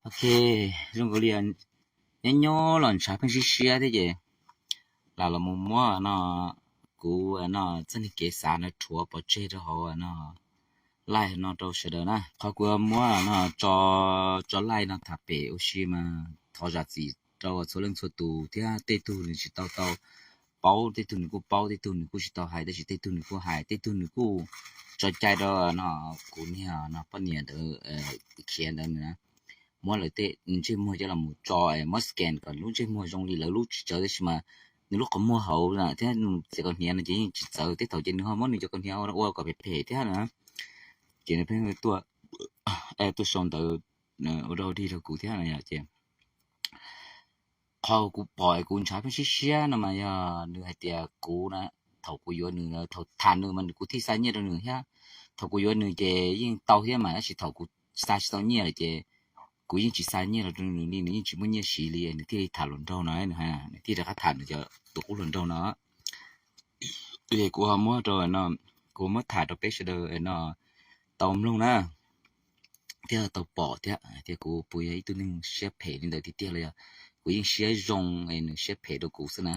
Ok, zoo nkaus li nyob nyob los ntshav pheej siab siab thiab ces lam los mus muab no kuv no txoj niag kev xav no rhuav pov tseg rau hauv no live no rau sawv daws na. Qhov kuv muab no tso, tso live no tham pem ua si mas thov zam txim rau txhua leej txhua tus thiab tej tug nws tsis tau tau paub, tej tug nws kuj paub, tej tug nws kuj tsis tau hais, tab sis tej tug nws kuj hais, tej tug nws kuj tso cai rau no kuv niag no poj niam ntawd khiav ntawd nws na. Muab lawv tej ntsej muag coj los mus tso, muab scan kom lub ntsej muag zoo li lawv lub tsis txawv tab sis mas nws lub qhov muag hauv thiab txiv qau hniav no ces yeej tsis txawv, tej thaum ces nws ho muab nws cov qau hniav ua kom phem phem thiab na. Ces nws pheej tuaj, tuaj sau ntawv ua dog dig rau kuv thiab no ces qhov kuv pom kuv ntshav pheej siab siab no mas yog nws hais tias kuv na, thaum kuv yuav nws, thaum tham nws mas kuv thiaj xa nyiaj rau nws thiab. Thaum kuv yuav nws ces yeej tau thiab mas tab sis thaum kuv xa tsis tau nyiaj lawm ces kuv yeej tsis xa nyiaj los rau nws li, nws yeej tsis muaj nyiaj siv li, nws thiaj li tham hluas nraug no, nws thiaj rov qab tham nws cov tus qub hluas nraug no. Kuv muab rau no, kuv muab tham rau peb sawv daws no tau mloog na, thiab tau pom thiab tias kuv puas yog ib tug neeg siab phem li ntawd tiag tiag los yog kuv yeej siab zoo es nws siab phem rau kuv xwb na.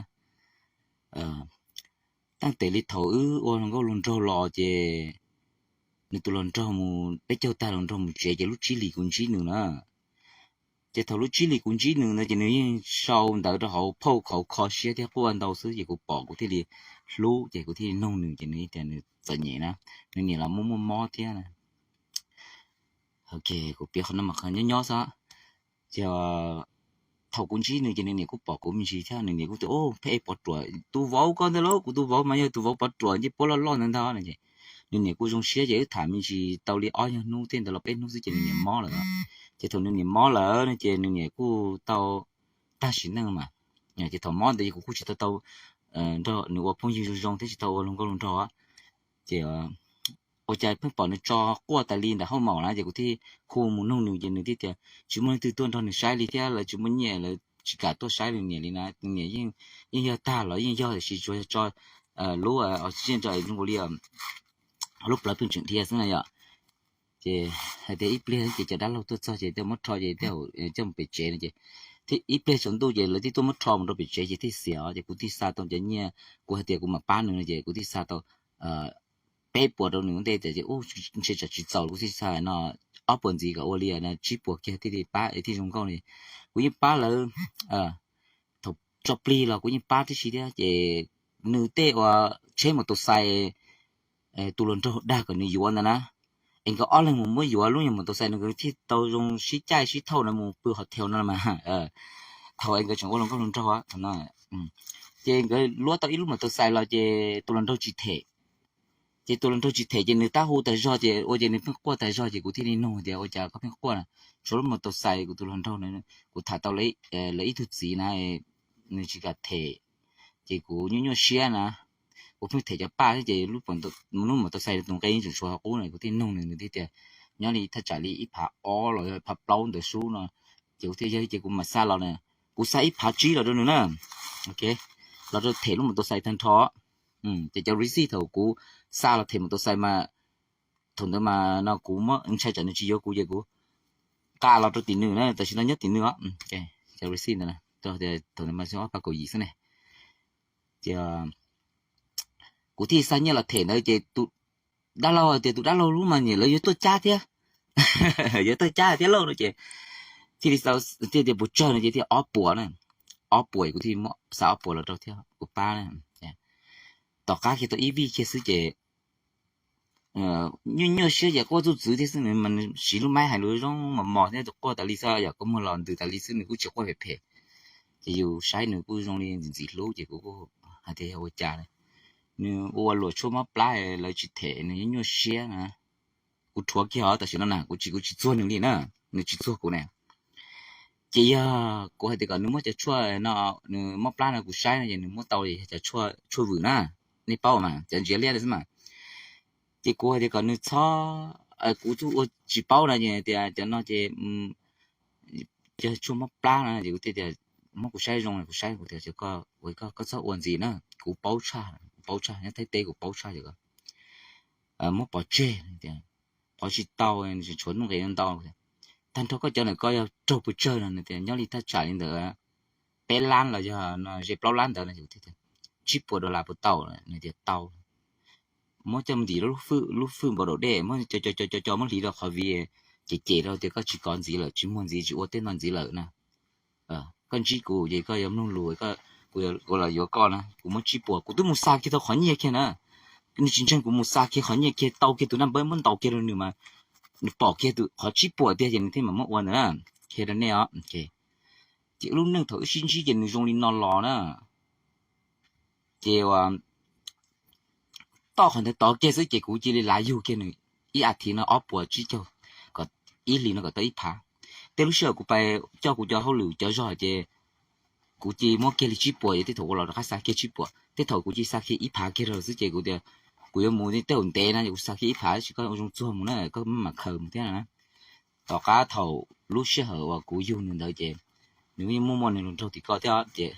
Thaum tes li thaum wb ua hluas nkauj hluas nraug los ces nws tus hluas nraug mus, peb caug tag hluas nraug mus tsev ces lub tsib hlis kuv ntsib nws na. Ces thaum lub tsib hlis kuv ntsib nws ntawd ces nws yeej sau ntawv rau hauv phauj khauv kho siab thiab quaj ntau xwb ces kuv pom kuv thiaj li hlub ces kuv thiaj li noog nws ces nws tias nws txom nyem na, nws niam los muaj muaj mob thiab na. Ok, kuv piav qhov no mas qhov nyob nyob xwb. Ces thaum kuv ntsib nws ces nws niam kuj pom kuv me ntsis thiab nws niam kuj tias, Pheej pov ruam tus vauv koj ntag lauj, kuv tus vauv mas yog tus vauv pov ruam ncej puab loj loj ntag ntag no ces nws niam kuj zoo siab ces wb tham me ntsis tau li ob nyuag hnub thiab ntawd los peb hnub xwb ces nws niam mob lawm. Ces thaum nws niam mob lawm no ces nws niam kuj tau tag sim neej mas. Ces thaum mob ntawd ces kuv kuj tsis tau tau nrog nws ua phooj ywg zoo zoo thiab tsis tau ua hluas nkauj hluas nraug. Ces ua cas pheej pom nws tso quaj tas li ntawm hauj maum na ces kuv thiaj hu mus noog nws ces nws thiaj tias tsis muaj leej twg tuaj nrog nws saib li thiab lawv tsis muaj nyiaj lawv tsis kam tuaj saib nws niam li na, nws niam yeej yog tag los yeej yog tiam sis tsuas yog tso lub oxygen rau zoo nkaus li lub plawv pheej tseem dhia xwb na yom. Ces hais tias ib pliag ces cov dab laug tuaj txog ces tej muab rho ces tej coj mus pem tsev no ces ib pliag tsaus ntuj ces lawv thiaj tuaj muab rho mus rau pem tsev ces thiaj xiam os ces kuv thiaj xa tau cov nyiaj, kuv hais tias kuv mam pab nws no ces kuv thiaj xa tau peb puas rau nws ua ntej tias ces ntshe tsam tsis txaus kuv thiaj xa no ob puas ntxiv kom ua li no tsib puas kiag thiaj li pab thiaj zoo nkauj li. Kuv yeej pab lawv, thaum tso plig los kuv yeej pab tib si thiab ces nws tej uas tsheb mus tus xais tus hluas nraug dag kom nws yuav ntawd na, es nkawd ob leeg mus muab yuav lub nyuag mus tus xais no nkawd thiaj tau zoo sib caij sib thauj no mus pw hotel no mas. Thaum es nkawd tseem ua hluas nkauj hluas nraug no ces nkawd luab tau ib lub mus tus xais los ces tus hluas nraug tsis them. Ces tus hluas nraug tsis them ces nws tab hu tas zog ces ua ces nws pheej quaj tas zog ces kuv thiaj li nug tias ua cas koj pheej quaj na, tshuav lub mus tus xais kuv tus hluas nraug na, kuv tham tau lawv ib tug txiv na, nws tsis kam them, ces kuv nyuaj nyuaj siab na, kuv pheej them cov paj thiab ces lub mus tus xais tus nqe yeej tseem tshuav hauv qub no kuv thiaj nug nws, nws thiaj tias nyob li thaj tsam li ib phav ob los yog ib phav plaub ntawd sub no, ces kuv thiaj yog ces kuv mam xa los na, kuv xa ib phav tsib los rau nws na, los rau them lub mus tus xais tag nrho. Ces cov receipt thaum kuv xa los them mus tus xais mas thaum ntawd mas no kuv muab ntshai tsam nws tsis yuav kuv ces kuv nqa los rau tim nws na, tam sim no nyob tim nws os. Cov receipt ntawd thaum ntawd mas xyoo ob phav kaum yim xwb ne. Ces kuv thiaj xa nyiaj los them ntawd ces tus dab laug tias tus dab laug lub mas niam lawv yuav tuaj cab thiab, yuav tuaj cab thiab lauj no ces thiaj li, thiaj tias puas tsawg no ces thiaj ob puas na, ob puas kuv thiaj xa ob puas los rau thiab kuv pab na. Tom qab kiag tau ib vij kiag xwb ces nyuaj nyuaj siab ces quaj txuj txwv thiab xwb, nws mas nws siv lub maib hais lus zoo mos mos thiab tus quaj tas li xwb yom, kua muag los ntws tas li xwb nws kuj tsis quaj phem phem. Ces yus saib nws kuj zoo li ntxim ntxim hlub ces kuv kuj hais tias yog ua cas nws ua luam tshuaj mob plab lawv tsis them nws nyuaj nyuaj siab na. Kuv rhuav kiag os tam sim no na kuv tsis, kuv tsis txuag nws li na, nws tsis txuag kuv na. Ces yog kuv hais tias kom nws muab cov tshuaj no, nws mob plab no kuv saib no ces nws muab tau li cov tshuaj, tshuaj vwm na, nej paub mas cov ntsiav liab xwb mas. Ces kuv hais tias kom nws txhob, kuv tsis ua tsis paub no ces tias cov no ces cov tshuaj mob plab no ces kuv thiaj tias muab kuv saib zoo kuv saib kuv tias koj, koj txhob ua ntxiv na, kuv paub tshaj, kuv paub tshaj nyob Thaib teb kuv paub tshaj ces muab pov tseg tias qhov tsis tau, tshuav nuj nqis ntau. tag nrho koj cov ntawm koj yog raug puas tsawg no? Nws tias nyob li thaj tsam li ntawd peb lab los yog ze plaub lab ntawd no. Kuv tias tsib puas dollar puas tau? Nws tias tau. Muab coj mus ntim lub fwj, lub fwj npau daum dej, muab co co co co muab hliv rau qhov viv, ces cem rau tias koj tsis kov ntxiv lawm, tsis muag ntxiv, tsis ua tej no ntxiv lawm na. Koj ntsib kuv ces koj yuav mloog lus, kuv los yuav koj na. Kuv muab tsib puas, kuv twb mus xa kiag tau qhov nyiaj kiag na. Nws tsis ntseeg, kuv mus xa kiag qhov nyiaj kiag, tau kiag tus naj npawb muab ntaus kiag rau nws mas nws pom kiag qhov tsib puas tiag ces nws thiaj mam muab ua ntawd na. Qhia rau nej os. Ces lub neej thaum wb sib ntsib ces nws zoo li no los na. Ces toj qhov ntawd tod kiag xwb ces kuv cia li lav yug kiag nws ib as thiv no ob puas tsib caug, kom ib hlis no kom tau ib phav. Tej lub sij hawm kuv pais coj kuv cov hauj lwm cov zog ces kuv cia li muab kiag li tsib puas, ces tej thaum kuv los rov qab xa kiag tsib puas, tej thaum kuv cia li xa kiag ib phav kiag rau xwb ces kuv tias kuv yuav mus tej thaum ntev na, ces kuv xa kiag ib phav, tab sis koj ua zoo txuag mus na, koj mam khaws mus thiab na. Tom qab thaum lub sij hawm uas kuv yug nws ntawd ces nws yeej muaj muaj nws hluas nraug tim ko thiab ces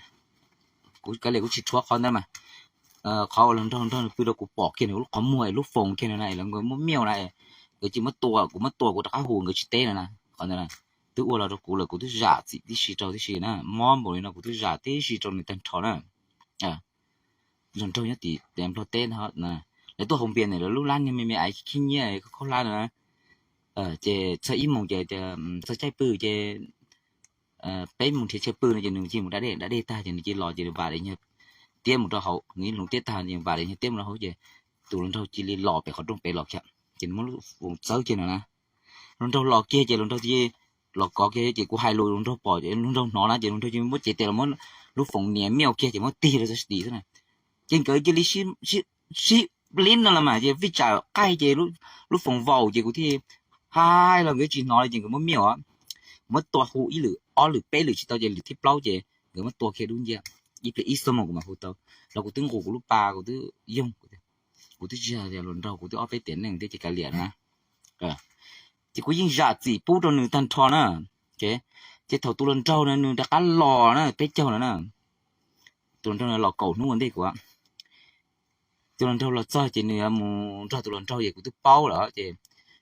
kuv kav liam kuv tsis rhuav qhov ntawd mas. Qhov uas hluas nraug nrog nws pw rau kuv pom kiag nws lub qhov muag es lub foos kiag no na, es lawv nkawd muab miauj na, nkawd cia li muab tua, kuv muab tua kuv rov qab hu nkawd tsis teb no na. Qhov ntawd na twb ua los rau kuv lawm, kuv twb zam txim tib si rau tib si na, mob npaum li no kuv twb zam tib si rau nws tag nrho na. Hluas nraug nyob tim Nplog teb no, lawv tuaj haus npias ntawm lawv lub lab niag me me aiv khib nyiab khaub hlab no na. Ces txog ib moos ces tias txog caij pw ces peb mus nrhiav chaw pw no ces nws cia li mus da dej, da dej tag ces nws cia li los ces nws vam daim nyuag tiab mus rau hauv, nws hloov tiab tag ces nws vam daim nyuag tiab mus rau hauv ces tus hluas nraug cia li los pem qhov rooj pem los kiag ces nws muab lub foos txawb kiag no na. Hluas nraug los kiag ces hluas nraug cia li los kov kiag ces kuv hais lus hluas nraug pom, hluas nraug hnov na ces hluas nraug cia li muab cev tes los muab lub foos nias miauj kiag ces muab tig rau sab tim xwb na. Ces nkawd cia li sib lib no los mas ces vij tsam qaij ces lub foos vaus ces kuv thiaj hais los nkawd tsis hnov li ces nkawd muab miauj. Kuv muab tua hu ib lwm ob lwm peb lwm tsis tau ces lwm thib plaub ces nkawd muab tua kiag dub nciab. Ib pliag ib xuab moos kuv mam hu tau, los kuv twb nqus kuv lub pa kuv twb yoog, kuv twb tsis yog tias hluas nraug, kuv twb ob peb tiam neej thiab ces kav liam na. Ces kuv yeej zam txim pub rau nws tag nrho na. Ces thaum tus hluas nraug na nws rov qab los na, peb caug no na, tus hluas nraug los kaum hnub ua ntej kuv. Tus hluas nraug los txog ces nws mus nrog tus hluas nraug ces kuv twb paub lawm ces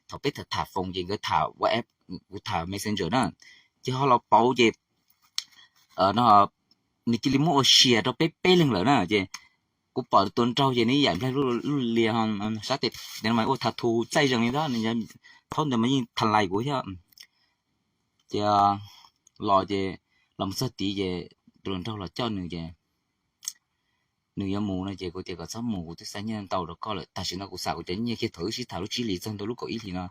thaum peb tham tham foos ces nkawd tham WhatsApp, kuv tham Messenger na, ces ho los pauv ces nws cia li muab ua sia rau peb peb leeg lawm na ces kuv pom tus hluas nraug ces nws yam nplaig lub lias sab tes ua tha thu txaij zeeg li ntawd, thaum ntawd mas yeej tha lais kuv thiab. Ces los ces los mus txog tid ces tus hluas nraug los coj nws ces nws yuav mus no ces kuv tias kom txhob mus, kuv twb xa nyiaj ntau rau koj lawm, tam sim no kuv xa kuv cov nyiaj kiag thaum wb sib tham lub tsib hlis txog ntua lub kaum ib hlis no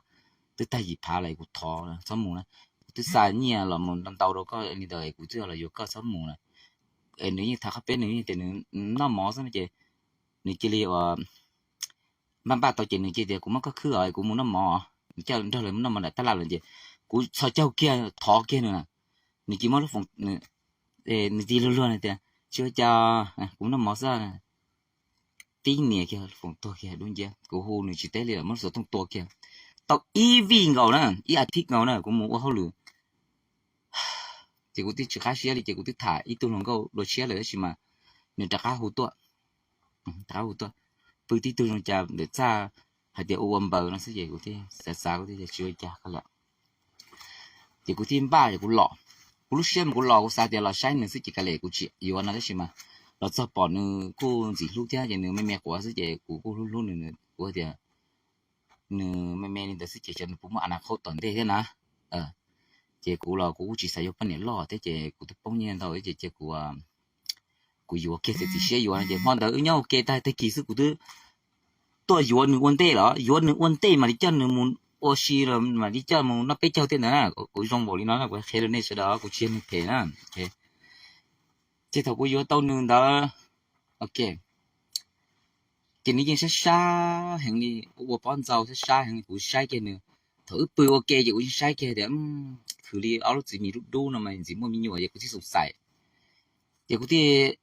twb tag yim phav lawm, kuv thov txhob mus na. Kuv twb xa nyiaj los mus ntau ntau rau koj li ntawd es kuv twb los yuav koj, txhob mus na. Es nws yeej tham qhov peb, nws yeej tias nws noj mov xwb no ces nws cia li ua npaj npaj tau ces nws cia tias kuv muab koj khwb os, kuv mus noj mov, nws coj nrog lawv mus noj mov nram tab laj lawm ces kuv txhos caug kiag thov kiag nws na. Nws cia muab lub foos, nws cia luag luag tias tsis ua cas, kuv noj mov xwb. Tib nias kiag foos tuag kiag dub nciab, kuv hu nws tsis teb li lawm, muab lub xov tooj tua kiag. Tau ib vij nkaus na, ib as thiv nkaus na kuv mus ua hauj lwm ces kuv twb tsis qab siab li ces kuv twb tham ib tug hluas nkauj dua tshiab lawm tab sis mas nws rov qab hu tuaj, rov qab hu tuaj, pw tib tug zoo cas ntawm txaj hais tias ua ua npaws no xwb ces kuv thiaj xav xav kuv thiaj tias tsis ua cas koj lawm. Ces kuv thiaj npaj ces kuv los, kuv lub siab mas kuv los kuv xav tias los saib nws xwb ces kav liam kuv tsis yuav no tab sis mas los txog pom nws kuj ntxim hlub thiab ces nws me me quav xwb ces kuv kuj hlub hlub nws, kuv tias nws me me li ntawd xwb ces xyov nws puas muaj a na khauj tom ntej thiab na. Ces kuv los kuv kuj tsis xav yuav poj niam loj thiab ces kuv twb poob nyiaj ntau ces cia kuv, kuv yuav kiag txiav txim siab yuav no ces hmo ntawd wb nyob ua ke tag tag kis xwb kuv twb tuaj yuav nws ua ntej los yuav nws ua ntej mam li coj nws mus ua si los mam li coj mus noj peb caug tej ntawd na. Kuv zoo npaum li no na, kuv qhia rau nej sawv daws, kuv tsis yog neeg phem na. Ces thaum kuv yuav tau nws ntawd, ok, ces nws yeej sab sab heev li, ua pob ntxaus sab sab heev li, kuv saib kiag nws. Thaum wb pw ua ke ces kuv yeej saib kiag tias khwv li ob lub txiv mis dub dub no mas ntxim muaj me nyuam ces kuv thiaj xoom xais. Ces kuv thiaj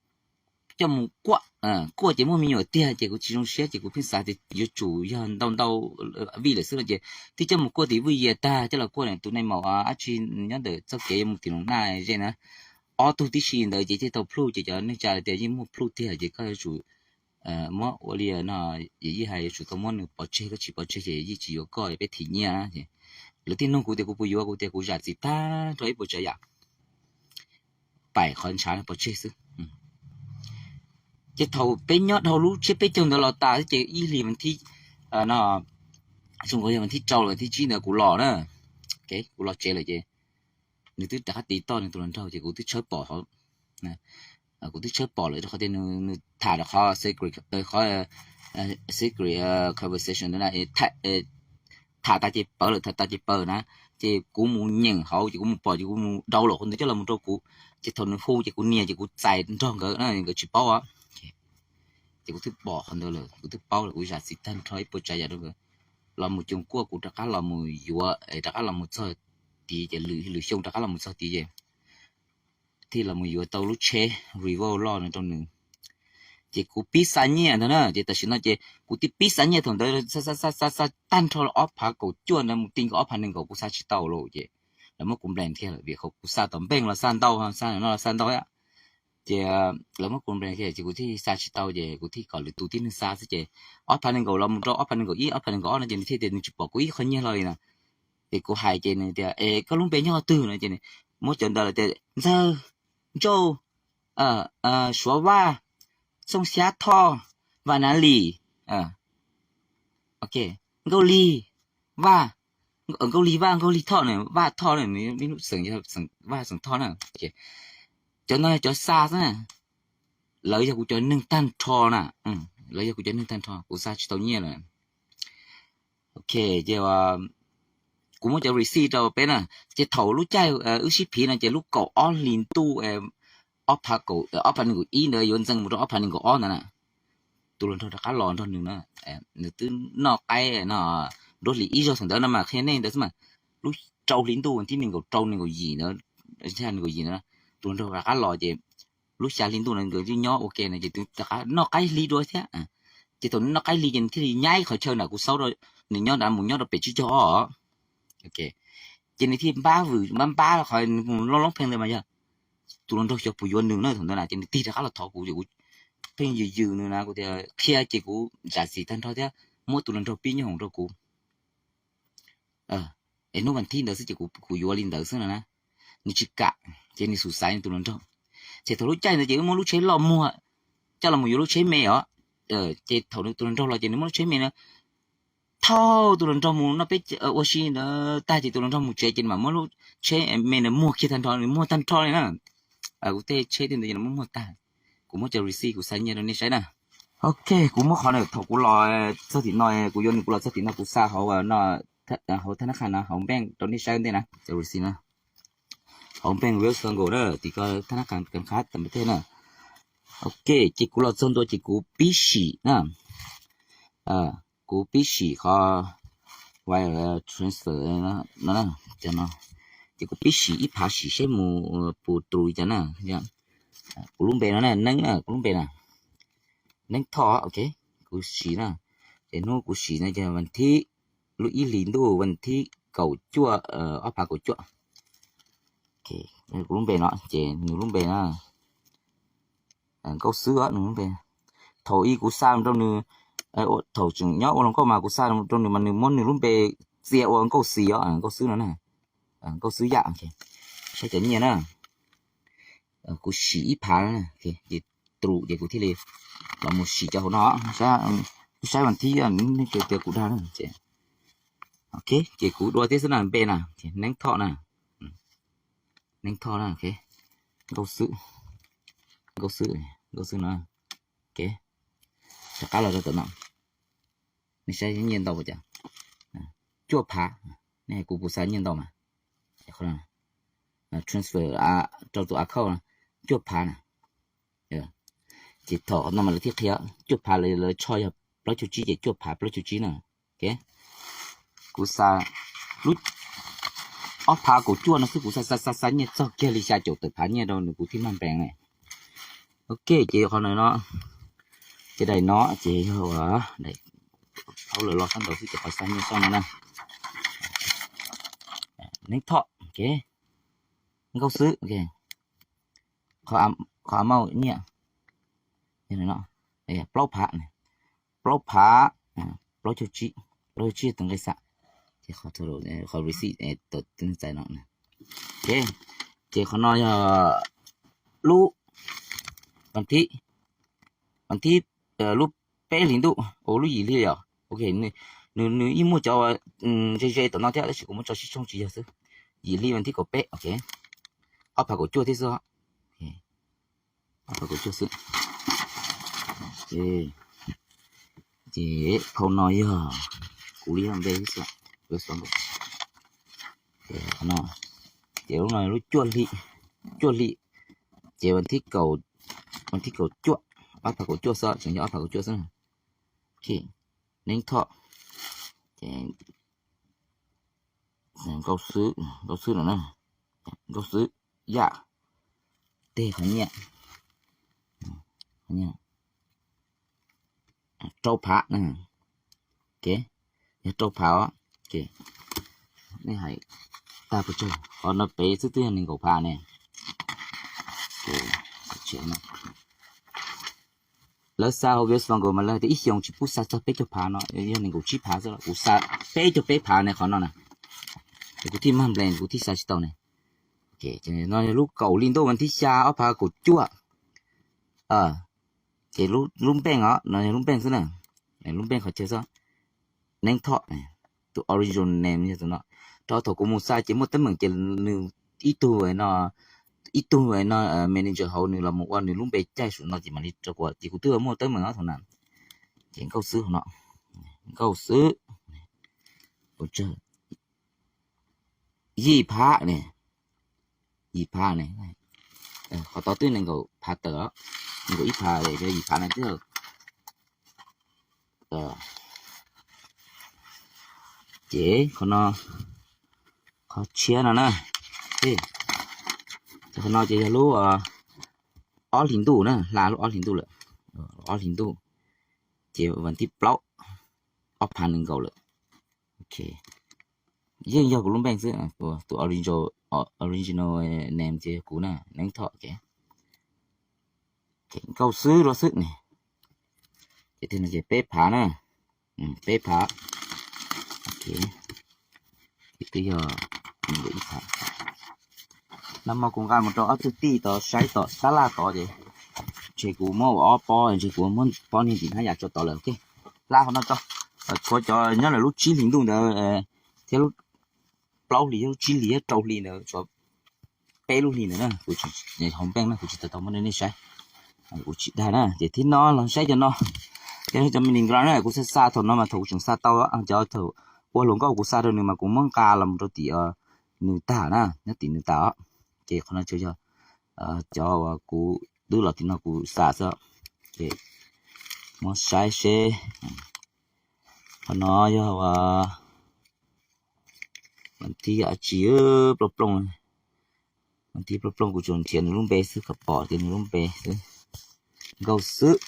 coj mus kuaj, kuaj ces muaj me nyuam tiag ces kuv tsis zoo siab ces kuv pheej xav tias yuav tsum yog ntau ntau vij lawm xwb no ces thiaj coj mus kuaj tim Vwj Yias tag coj los kuaj tus nai maum dab tsi nyob ntawm txoj kev yuav mus tim Loos Naj ze na. Ob tug tib si ntawd ces thiaj tau plhuj ces cov neej tsa tias yeej muaj plhuj tiag ces koj yuav tsum muab ua li no, yawm yij hais yuav tsum tau muab nws pov tseg, koj tsis pov tseg ces yij tsis yuav koj, peb thim nyiaj ces Lawv thiaj nug kuv tias kuv puas yuav, kuv tias kuv zam txim tag nrho ib puas tsav yam, paim qhov ntshav pov tseg xwb. Ces thaum peb nyob dhau lub tsiab peb caug ntawd los tas xwb ces ib hlis vas thib, no, zoo nkaus yog vas thib rau los vas thib tsib ntawd kuv los na, kuv los tsev lawm ces nws twb rov qab tiv toj nws tus hluas nraug ces kuv twb tshawb pom hauv, kuv twb tshawb pom lawm rau qhov tias nws tham rau qhov secret, qhov secret conversation na, tham tas ces pawv lawm, tham tas ces pawv na, ces kuv mus nyeem hauv ces kuv mus pom ces kuv mus dau lawm qhov ntawd coj los mus rau kuv, ces thaum nws hu ces kuv nias ces kuv txais nrog nkawd na, nkawd tsis paub. Ces kuv twb pom qhov ntawd lawm, kuv twb paub lawm, kuv zam txim tag nrho ib puas tsav yam rau nkawd. Los mus coos kuaj kuv rov qab los mus yuav, rov qab los mus txog tid ces lwm lwm xyoo rov qab los mus txog tid ces thiaj los mus yuav tau lub tsheb Revo loj no rau nws. Ces kuv pib xa nyiaj ntag na, ces tam sim no ces kuv twb pib xa nyiaj thaum ntawd xa xa xa xa tag nrho ob phav kaum cuaj ntawd mus ti nkaus ob phav nees nkaum kuv xa tsis tau lawm ces lawv muab kuv nplees thiab lawm vim kuv xa tom npeej los xa ntau, xa no los xa ntau thiab. Ces lawv muab kuv nplees thiab ces kuv thiaj xa tsis tau ces kuv thiaj kom lwm tus tib neeg xa xwb ces ob phav nees nkaum los mus rau ob phav nees nkaum ib, ob phav nees nkaum ob no ces nws thiaj tias nws tsis pom kuv ib qho nyiaj hlo li na. Ces kuv hais ces nws tias es koj lub npe nyob qhov twg no ces muab cov ntawd tias Ntxawg, Ntsauj, Suav Vaj, Txooj Xyab Thoj, Vas Nav Lim, Nkauj Lig, Vaj, Nkauj Lig Vaj, Nkauj Lig Thoj na, Vaj Thoj na, nws lub xeem Vaj xeem Thoj na. Cov no cov xa xwb na, lawv yog kuv cov neeg tag nrho na, lawv yog kuv cov neeg tag nrho, kuv xa tsis tau nyiaj lawm. Ok, ces kuv muab cov receipt rau peb na, ces thaum lub caij wb sib phiv no ces lub kaum ob hlis ntuj ob phav nees nkaum ib ntawd yuav ntxees mus rau ob phav nees nkaum ob ntawd na, tus hluas nraug rov qab los nrog nws na, nws twb noj qaib no, nruab hlis ib zaug thaum ntawd no mas qhia nej ntawd xwb mas, lub rau hli ntuj thib nees nkaum rau nees nkaum yim ntawd, nees nkaum yim ntawd, tus hluas nraug rov qab los ces lub xya hli ntuj no nkawd twb nyob ua ke no ces twb rov qab noj qaib hli dua thiab. Ces thaum nws noj qaib hli ces nws thiaj li nyab ib qhov chaw nram kuv xaub rau, nws nyob nrad mus nyob rau pem tsib caug ob. Ces nws thiaj npab vwm npab npab qhov mus loob loob pheej ntawd mas yog tus hluas nraug xyov puas yuav nws na thaum ntawd na ces nws tig rov qab los thov kuv ces kuv pheej yws yws nws na, kuv tias qhia ces kuv zam txim tag nrho thiab muab tus hluas nraug pib nyob hoom rau kuv. Es hnub vas thib ntawd xwb ces kuv yuav li ntawd xwb no na. Nws tsis kam ces nws xub xaiv nws tus hluas nraug. Ces thaum lub caij ntawd ces wb muab lub tsheb loj muag coj los yuav lub tsheb me os. Ces thaum nws tus hluas nraug los ces nws muab lub tsheb me no thauj tus hluas nraug mus noj peb ua si ntawd tag ces tus hluas nraug mus tsev ces nws mam muab lub tsheb me ntawd muag kiag tag nrho, nws muag tag nrho li na. Kuv tej tsheb tej ntawd ces nws muab muag tag. Kuv muab cov receipt kuv xa nyiaj rau nej saib na. Ok, kuv muab qhov na thaum kuv los txog tim no, kuv yuav nws kuv los txog tim no kuv xa hauv no, hauv thab nab qhas no hauv npeej rau nej saib ua ntej na, cov receipt na. Hauv npeej Wells Fargo na, tim ko thab nab qhas kam khab tam tej na. Ok, ces kuv los txog ntua ces kuv pib sim na. Kuv pib sim qhov wire transfer no, ces kuv pib sim ib phav sim seb mus puas tru li cas na. Kuv lub npe no na, Neeb na, kuv lub npe na, Neeb Thoj, ok. Kuv sim na, ces hnub kuv sim no ces vas thib, lub ib hlis ntuj vas thib kaum cuaj, ob phav kaum cuaj. Kuv lub npe no ces nws lub npe na, Nkauj Xwb nws lub npe. Thaum ub kuv xa rau nws, thaum tseem nyob ua hluas nkauj mas kuv xa rau nws mas nws muab nws lub npe txia ua Nkauj Xis os, Nkauj Xwb no na. Nkauj Xwb Yaj, saib cov nyiaj na. Kuv sim ib phav, ces tru ces kuv thiaj li los mus sim cov hauv no, saib vas thib, nej tias kuv dag na. Ok, ces kuv dua thiab xwb na, npe na, Neeb Thoj na. Neeb Thoj na, Nkauj Xwb, Nkauj Xwb, Nkauj Xwb no. Ok, rov qab los rau tom no, nej saib nyiaj ntau ua cas, cuaj phav. Nej hais kuv puas xa nyiaj ntau mas, transfer rau tus account cuaj phav na. Ces thaum no mas lawv thiaj qhia cuaj phav, lawv tshoj yog plaub caug tsib ces cuaj phav plaub caug tsib na. Ok, kuv xa lub ob phav kaum cuaj no xwb kuv xa xa xa xa nyiaj txog kiag li xya caum tawm phav nyiaj rau nws kuv thiaj mag npees na. Ok, ces qhov no, ces daim no ces yog daim, thaum lawv los sab nraud xwb ces qhov xa nyiaj txog no na. Neeb Thoj, ok, Nkauj Xwb, ok, qhov amount nyiaj plaub phav, plaub phav, plaub caug tsib, plaub caug tsib tus nqi xa. Ces qhov receipt tawm txais no. Ok, ces qhov no yog lub, vas thib, vas thib, lub peb hlis ntuj, lub yim hli yom. Ok, nws yeej muaj cov ze ze tom no thiab tab sis kuv muab tso sib tshooj tsis yog xwb. Yim hli vas thib kaum peb, ok, ob phav kaum cuaj thiab xwb. Ob phav kaum cuaj xwb. Ces phau no yog kuv li npe xwb. Ces lub no lub cuaj hli, cuaj hli, ces vas thib kaum cuaj, ob phav kaum cuaj xwb, tseem yog ob phav kaum cuaj xwb. Neeb Thoj, ces Nkauj Xwb, Nkauj Xwb no na, Nkauj Xwb Yaj, teg qhov nyiaj, rau phav na, ok, yog rau phav os. Nej hais tag pes tsawg, qhov no pem xwb twb yog nees nkaum phav ne. Lawv xa hauv Wells Fargo mas lawv hais tias ib xyoos tsis pub xa txog peb caug phav no, yog nees nkaum tsib phav xwb, kuv xa peb caug peb phav ne qhov no na. Kuv thiaj mag nplees, kuv thiaj xa tsis tau ne. No yog lub kaum hli ntuj vas thib xya ob phav kaum cuaj. Ces lub npeej os, no yog lub npeej xwb na, lub npeej qhov chaw xwb. Neeb Thoj, tus original name yog tus no. Rau thaum kuv mus xa ces muaj teeb meem ces nws ib tug no, ib tug no manager hauv nws los mus ua nws lub npe caij saum no ces mam li rau kuv, ces kuv twb muaj teeb meem thaum na. Ces Nkauj Xwb no, Nkauj Xwb, yim phav ne, yim phav ne, qhov tod twb nees nkaum phav tawm, nees nkaum ib phav, yog yim phav na twb. Ces qhov no, qhov tshiab no na, qhov no ces yog lub ob hlis ntuj na, hla lub ob hlis ntuj lawm, ob hlis ntuj, ces vas thib plaub, ob phav nees nkaum lawm. Ok, yeej yog kuv lub npeej xwb, tus original name ces yog kuv na, Neeb Thoj. Nkauj Xwb lub xwb ne, ces peb phav na, peb phav. Ok, twb yog ib phav. Nag hmo kuv nqa mus rau ob tug tij tod saib tom tab laj tod ces ntshe kuv muab ua ob pob, ntshe kuv muab pob niag tim hnab yam tso tod lawm. Ok, hla qhov no tso, tshuav cov nyob lawm lub tsib hlis ntuj ntawd thiab lub plaub hlis, lub tsib hlis, rau hli ntawd, tshuav peb lub hli ntawd na, kuv tsis, hauv npeej na kuv tsis tau tau muab rau nej saib, kuv tsis dag na. Ces thib no los saib cov no, cov me nws nra na, kuv xa xa thaum no mas thaum kuv tseem xa tau, cov thaum ua hluas nkauj kuv xa rau nws mas kuv muab nqa los rau tim nws tag na, nyob tim nws tag os. Ces qhov no tsuas yog cov uas kuv twb los tim no kuv xa xwb. Ces muab saib seb, qhov no yog ua, mas tib yam tsi, plooj plooj, mas tib plooj plooj, kuv tsuas nrhiav nws lub npe xwb kom pom tias nws lub npe xwb. Nkauj Xwb,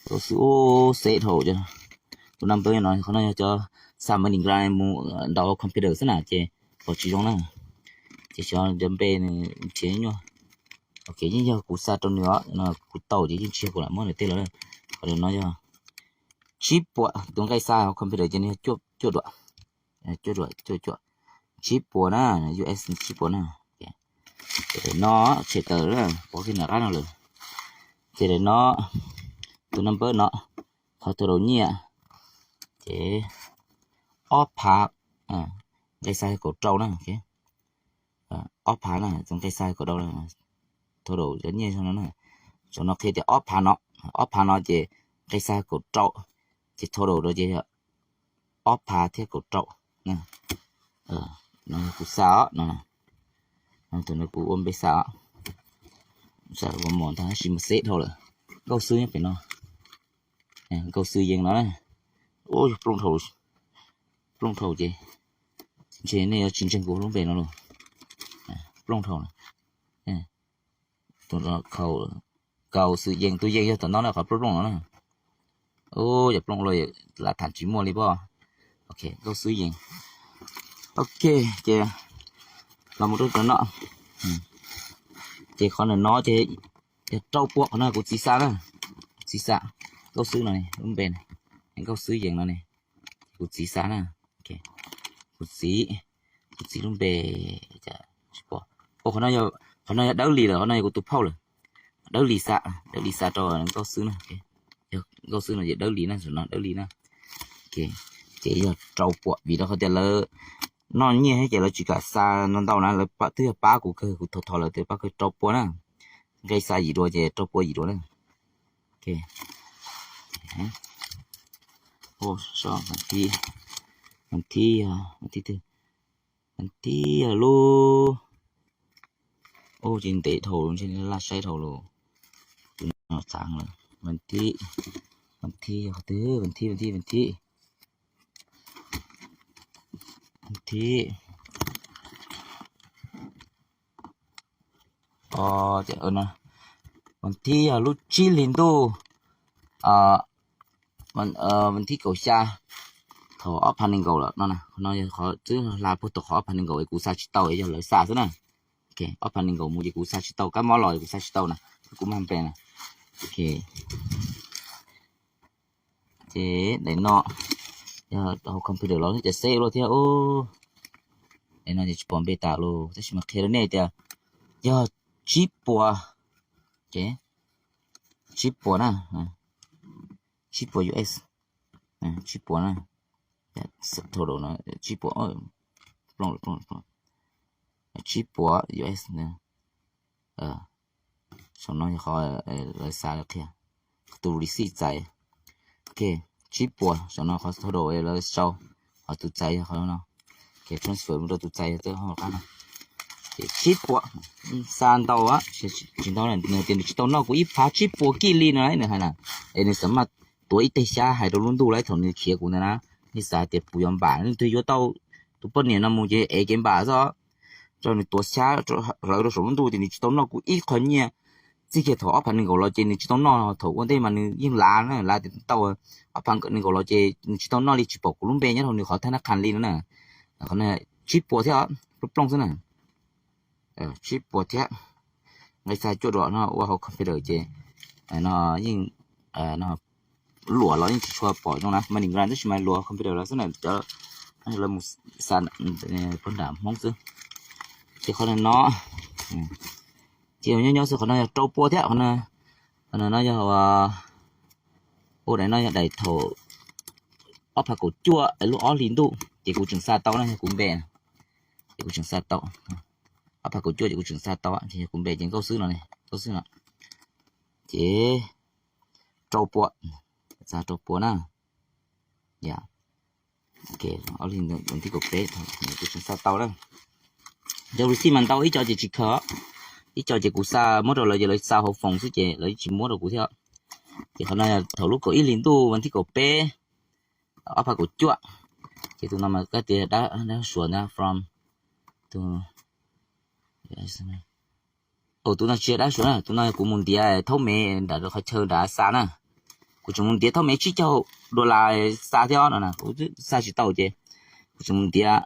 Nkauj Xwb, ub, seb dhau, tus number no, qhov no yog cov xa me nws nra mus ntaus computer xwb na ces pom tsis zoo na. Ces xyov cov npe nws nrhiav nyuaj. Ok, yeej yog kuv xa rau nws os, kuv tau ces yeej tsis yog kuv lam muab nws tej lawm. Qhov no yog tsib puas, tus nqaij xa hauv computer ces nws yog cuaj duam, cuaj duam, cuaj cuaj, tsib puas na, U S tsib puas na. Ces daim no tshem tawm, pov kiag nram qab no lawm. Ces daim no, tus number no, qhov total nyiaj, ces ob phav, nqaij xa kaum rau na, ob phav na, tus nqaij xa kaum rau, total cov nyiaj no na. Saum no qhia tias ob phav no, ob phav no ces nqaij xa kaum rau, ces total rau ces ob phav thiab kaum rau. No kuv xa os, no, thaum no kuv ua npe xa os, xa ua mos ntag tab sis mas seb dhau lawm. Nkauj Xwb nyob pem no, Nkauj Xwb Yees no, ub, yog plooj dhau, plooj dhau ces ntshe nej yuav tsis ntseeg kuv lub npe no los, plooj dhau. Tus no, Nkauj Xwb Yees, tus Yees yog tom no na, qhov plooj plooj no na. Ub, yog plooj los lam tham tsis muaj li pob. Ok, Nkauj Xwb Yees. Ok, ces los mus rau cov no. Ces qhov ntawm no ces yog rau pua, qhov no kuv txiv xa na, kuv txiv xa. Nkauj Xwb no ne, lub npe ne, Nkauj Xwb Yees no ne, kuv txiv xa na. Ok, kuv txiv, kuv txiv lub npe, tsis pom. Qhov no yog Dawb Lis lawm, qhov no yog kuv tus phauj lawm. Dawb Lis xa, Dawb Lis xa rau Nkauj Xwb na. Nkauj Xwb no ces Dawb Lis na, no Dawb Lis na. Ces yog rau puas, vim rau qhov tias lawv noj nyiaj thiab ces lawv tsis kam xa ntau ntau na, lawv twb yog pab kuv kawg, kuv thov thov lawv tias pab kawg rau puas na. Nqe xa yim dua ces rau puas yim dua na. Thib, thib, thib, thib lub, ub, tsis ntev dhau, ntshe laj saib dhau lawm. Tus no txav lawm. Vas thib, vas thib, vas thib, vas thib, vas thib, vas thib. Vas thib yog lub tsib hlis ntuj, vas thib kaum xya, thaum ob phav nees nkaum lawm no. Qhov no yog qhov twb hla puag thaum qhov ob phav nees nkaum es kuv xa tsis tau, yog lawv xa xwb na. Ob phav nees nkaum mus ces kuv xa tsis tau, kab mob los kuv xa tsis tau na, kuv mag npe na. Ces daim no yog hauv computer los ces seb luaj thiab. Daim no ces tsis pom npe tas los tab sis mas qhia rau nej tias yog tsib puas, tsib puas na, tsib puas U S, tsib puas na, tsib puas U S, saum no yog qhov lawv xa lawv qhia, tus receipt txais. Ok, tsib puas, saum no qhov total lawv sau, qhov tus txais yog qhov no. Ok, transfer mus rau tus txais yog qhov qab no. Ces tsib puas, xa ntau, tsis ntau, nws tias nws tsis tau noj kuv ib phav tsib puas kij li no nws hais na. Es nws xam maj tuav ib teg xyab hais rau lub ntuj lawm thaum nws khiav kuv ntawd na. Nej xav tias puas yuav npam, leej twg yuav tau tus poj niam no mus ces ev kev npam xwb. Rau nws tuav xyab hlawv rau saum lub ntuj tias nws tsis tau noj kuv ib qho nyiaj. Txij kiag thaum ob phav nees nkaum los ces nws tsis tau noj, thaum ua ntej mas nws yeej lav na, lav tias tau ob phav nees nkaum los ces nws tsis tau noj li, tsis pom kuv lub npe nyob rau nws qhov thab nab qhas li no na. Qhov no tsib puas thiab, plooj plooj xwb na. Tsib puas thiab. Nqe xa cuaj dua no ua hauv computer ces no yeej luam los yeej tsis tshua pom zoo na, mas nim tab sis mas luam computer los xwb na, cov lawv mus xa pog nram Hmoob xwb. Ces qhov no ces nyob nyob xwb, qhov no yog rau pua thiab, qhov no yog ua daim no yog daim thaum ob phav kaum cuaj lub ob hlis ntuj ces kuv tseem xa tau na, yog kuv npe ces kuv tseem xa tau. Ob phav kaum cuaj ces kuv tseem xa tau ces yog kuv npe ces Nkauj Xwb no, Nkauj Xwb no. Ces rau pua, xa rau pua na. Yog, ok, ob hlis ntuj thib kaum peb kuv tseem xa tau na. Yog receipt mas ntau, ib co ces tsis khaws, ib co ces kuv xa muab rau lawv ces lawv xa hauv foos xwb ces lawv tsis muab rau kuv thiab. Ces qhov no yog thaum lub kaum ib hlis ntuj vas thib kaum peb, ob phav kaum cuaj. Ces tus no mas kab tias dab suav ntag, from tus, tus no tsis yog dab suav na, tus no kuv mus ntiav thaub mev nram qhov chaw nrad xa na. Kuv tseem mus ntiav thaub mev tsib caug dollar xa thiab no, kuv xa tsis tau ces kuv tseem mus ntiav,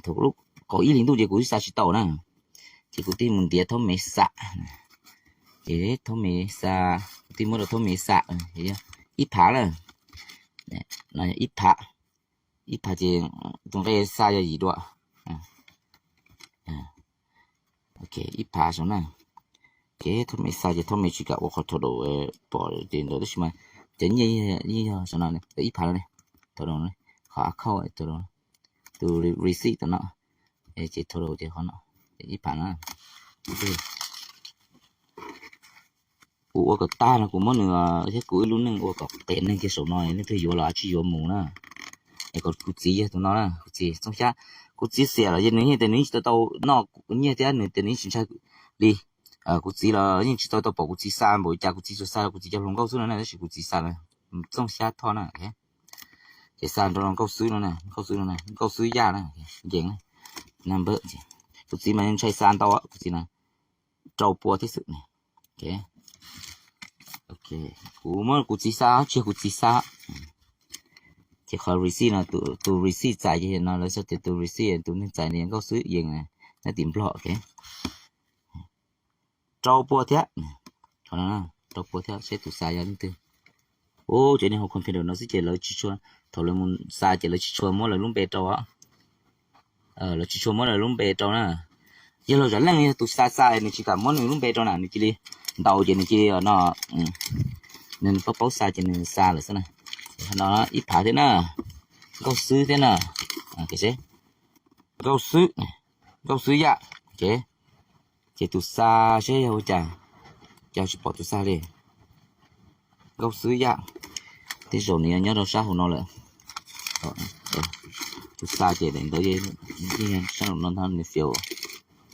thaum lub kaum ib hlis ntuj ces kuv twb xa tsis tau na. Ces kuv thiaj mus ntiav thaub mev xa. Ces thaub mev xa, kuv thiaj muab rau thaub mev xa, ib phav na. Ib phav, ib phav ces tus nqe xa yog yim dua. Ok, ib phav saum na. Ces thaub mev xa ces thaub mev tsis kam ua qhov total pom ces ntawd tab sis mas cov nyiaj yeej yog saum no, ib phav no ne, total, qhov account total, tus receipt tom no, ces total ces qhov no, ib phav no. Kuv ua kom tag no kuv muab nws thiab kuv ib lub neej ua kom qias neeg kiag saum no, leej twg yuav los tsis yuav mus na. Es kom kuv txiv yog tus no na, kuv txiv Txooj Xyab, kuv txiv xiam los yog nws yeej tias nws yeej tsis tau tau noj kuv nyiaj thiab nws tias nws yeej tsis ntshai li. Kuv txiv los yeej tsis tau tau pom kuv txiv xa npaum li cas, kuv txiv tsuas xa kuv txiv cov hluas nkauj xwb no na, tab sis kuv txiv xa Txooj Xyab Thoj na. Ces xa rau Nkauj Xwb no na, Nkauj Xwb no na, Nkauj Xwb Yaj na, yees na. Kuv txiv mas ntshai xa ntau, kuv txiv na rau pua thiab xwb. Ok, kuv muab kuv txiv xa, tsis yog kuv txiv xa. Ces qhov receipt no, tus receipt txais ces no lawv xav tias tus receipt tus neeg txais no yog Nkauj Xwb Yees, nyob tim Nplog. Ok, rau pua thiab, rau pua thiab, seb tus xa yog leej twg. Ub, cov niag hauv computer no xwb ces lawv tsis tshua, thaum lawv mus xa ces lawv tsis tshua muab lawv lub npe rau os. Lawv tsis tshua muab lawv lub npe rau na. Yog los zam leej yog tus xa xa nws tsis kam muab nws lub npe rau na, nws cia li ntaus ces nws cia li no, nws paub paub xa ces nws xa lawm xwb na. No ib phav thiab na, nkauj xwb thiab na. Nkauj xwb, nkauj xwb yam. Ces tus xa seb yog ua cas, cas tsis pom tus xa li. Nkauj xwb yam. Tej zaum nws nyob rau sab hauv no lawm. Tus xa ces daim ntawd yeej sab hauv no ntag nws fiav.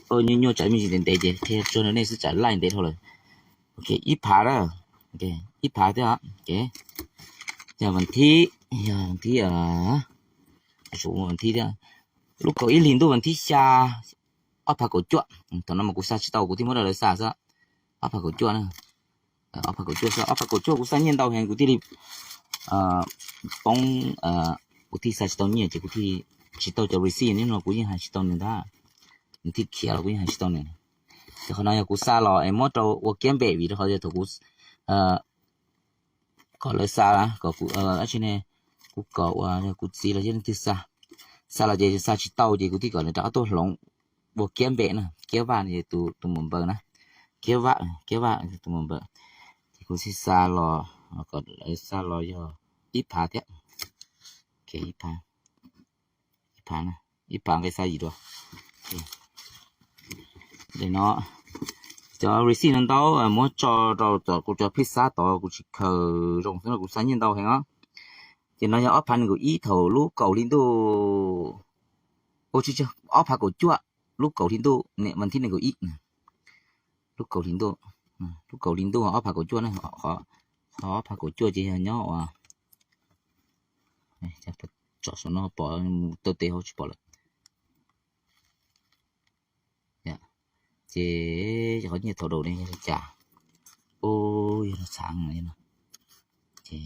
Nyuaj nyuaj tsam me ntsis ntev ntev ces qhia tsuag rau nej xwb tsam laij ntev dhau lawm. Ok, ib phav na. Ib phav thiab. Yog vas thib, yog vas thib, vas thib thiab. Lub kaum ib hlis ntuj vas thib xya, ob phav kaum cuaj. Thaum no mas kuv xa tsis tau, kuv thiaj muab rau lawv xa xwb. Ob phav kaum cuaj na. Ob phav kaum cuaj xwb, ob phav kaum cuaj kuv xa nyiaj ntau heev kuv thiaj li poob, kuv thiaj xa tsis tau nyiaj ces kuv thiaj tsis tau cov receipt, nim no kuv yeej hais tsis tau nws ntag. Nws thiaj khiav los kuv yeej hais tsis tau nws. Ces qhov no yog kuv xa los es muab rau ua kiab npe vim rau qhov tias thaum kuv kom lawv xa, kom kuv, dab tsi ne, kuv kom ua kuv txiv los yog leej twg xa, xa los ces xa tsis tau ces kuv thiaj kom nws rov qab tuaj hloov ua kiab npe na, kiab vaj, tus mus npaws na, kiab vaj, kiab vaj tus mus npaws. Ces kuv thiaj xa los, kom lawv xa los yog ib phav thiab. Ib phav, ib phav, ib phav nqe xa yim dua. Daim no, cov receipt no ntau, muab tso rau tom kuv cov phij xab tod, kuv tsis khaws zoo xwb no kuv xa nyiaj ntau heev os. Ces no yog ob phav nees nkaum ib thaum lub kaum hli ntuj, ua tsis, ob phav kaum cuaj lub kaum hli ntuj, niam vas thib nees nkaum ib, lub kaum hli ntuj, lub kaum hli ntuj ob phav kaum cuaj na, qhov ob phav kaum cuaj ces yog nyob ua, tsom saum no pom, mus taw tes hauv tsis pom lawm. Ces qhov nyiaj thaum đầu ne yog li cas? Ub, yog no txhav no. Ces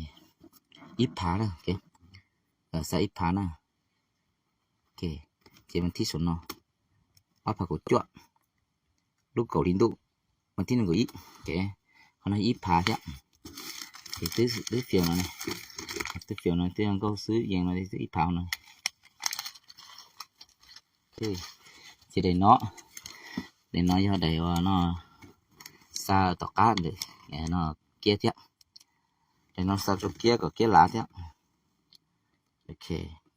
ib phav na, xa ib phav na. Ces vas thib saum no, ob phav kaum cuaj, lub kaum hli ntuj, vas thib nees nkaum ib. Qhov no ib phav thiab. Ces twb fiav no, twb fiav no twb yog nkauj xwb yees no twb ib phav no. Ces daim no, daim no yog daim no xa tom qab ntawm no kiab thiab. Daim no xa rau kiab kom kiab lav thiab. Ok,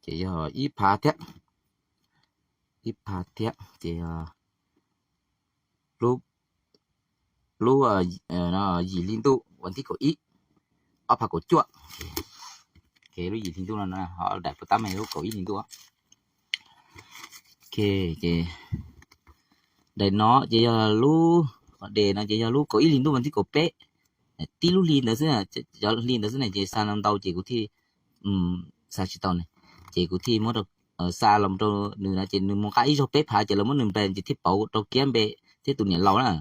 ces yog ib phav thiab, ib phav thiab ces yog lub, lub yim hli ntuj vas thib kaum ib, ob phav kaum cuaj. Lub yim hli ntuj no ho daim puas tab mas lub kaum ib hli ntuj. Ok, ces daim no ces yog lub, qhov des no ces yog lub kaum ib hli ntuj vas thib kaum peb, tib lub hli ntawd xwb, cov hli ntawd xwb na ces xa no ntau ces kuv thiaj xa tsis tau ne, ces kuv thiaj muab xa los rau nws no ces nws mus nqa ib zaug peb phav ces lawv muab nws npe ces thiaj pauv rau kiab npe thiab tus niam laus na.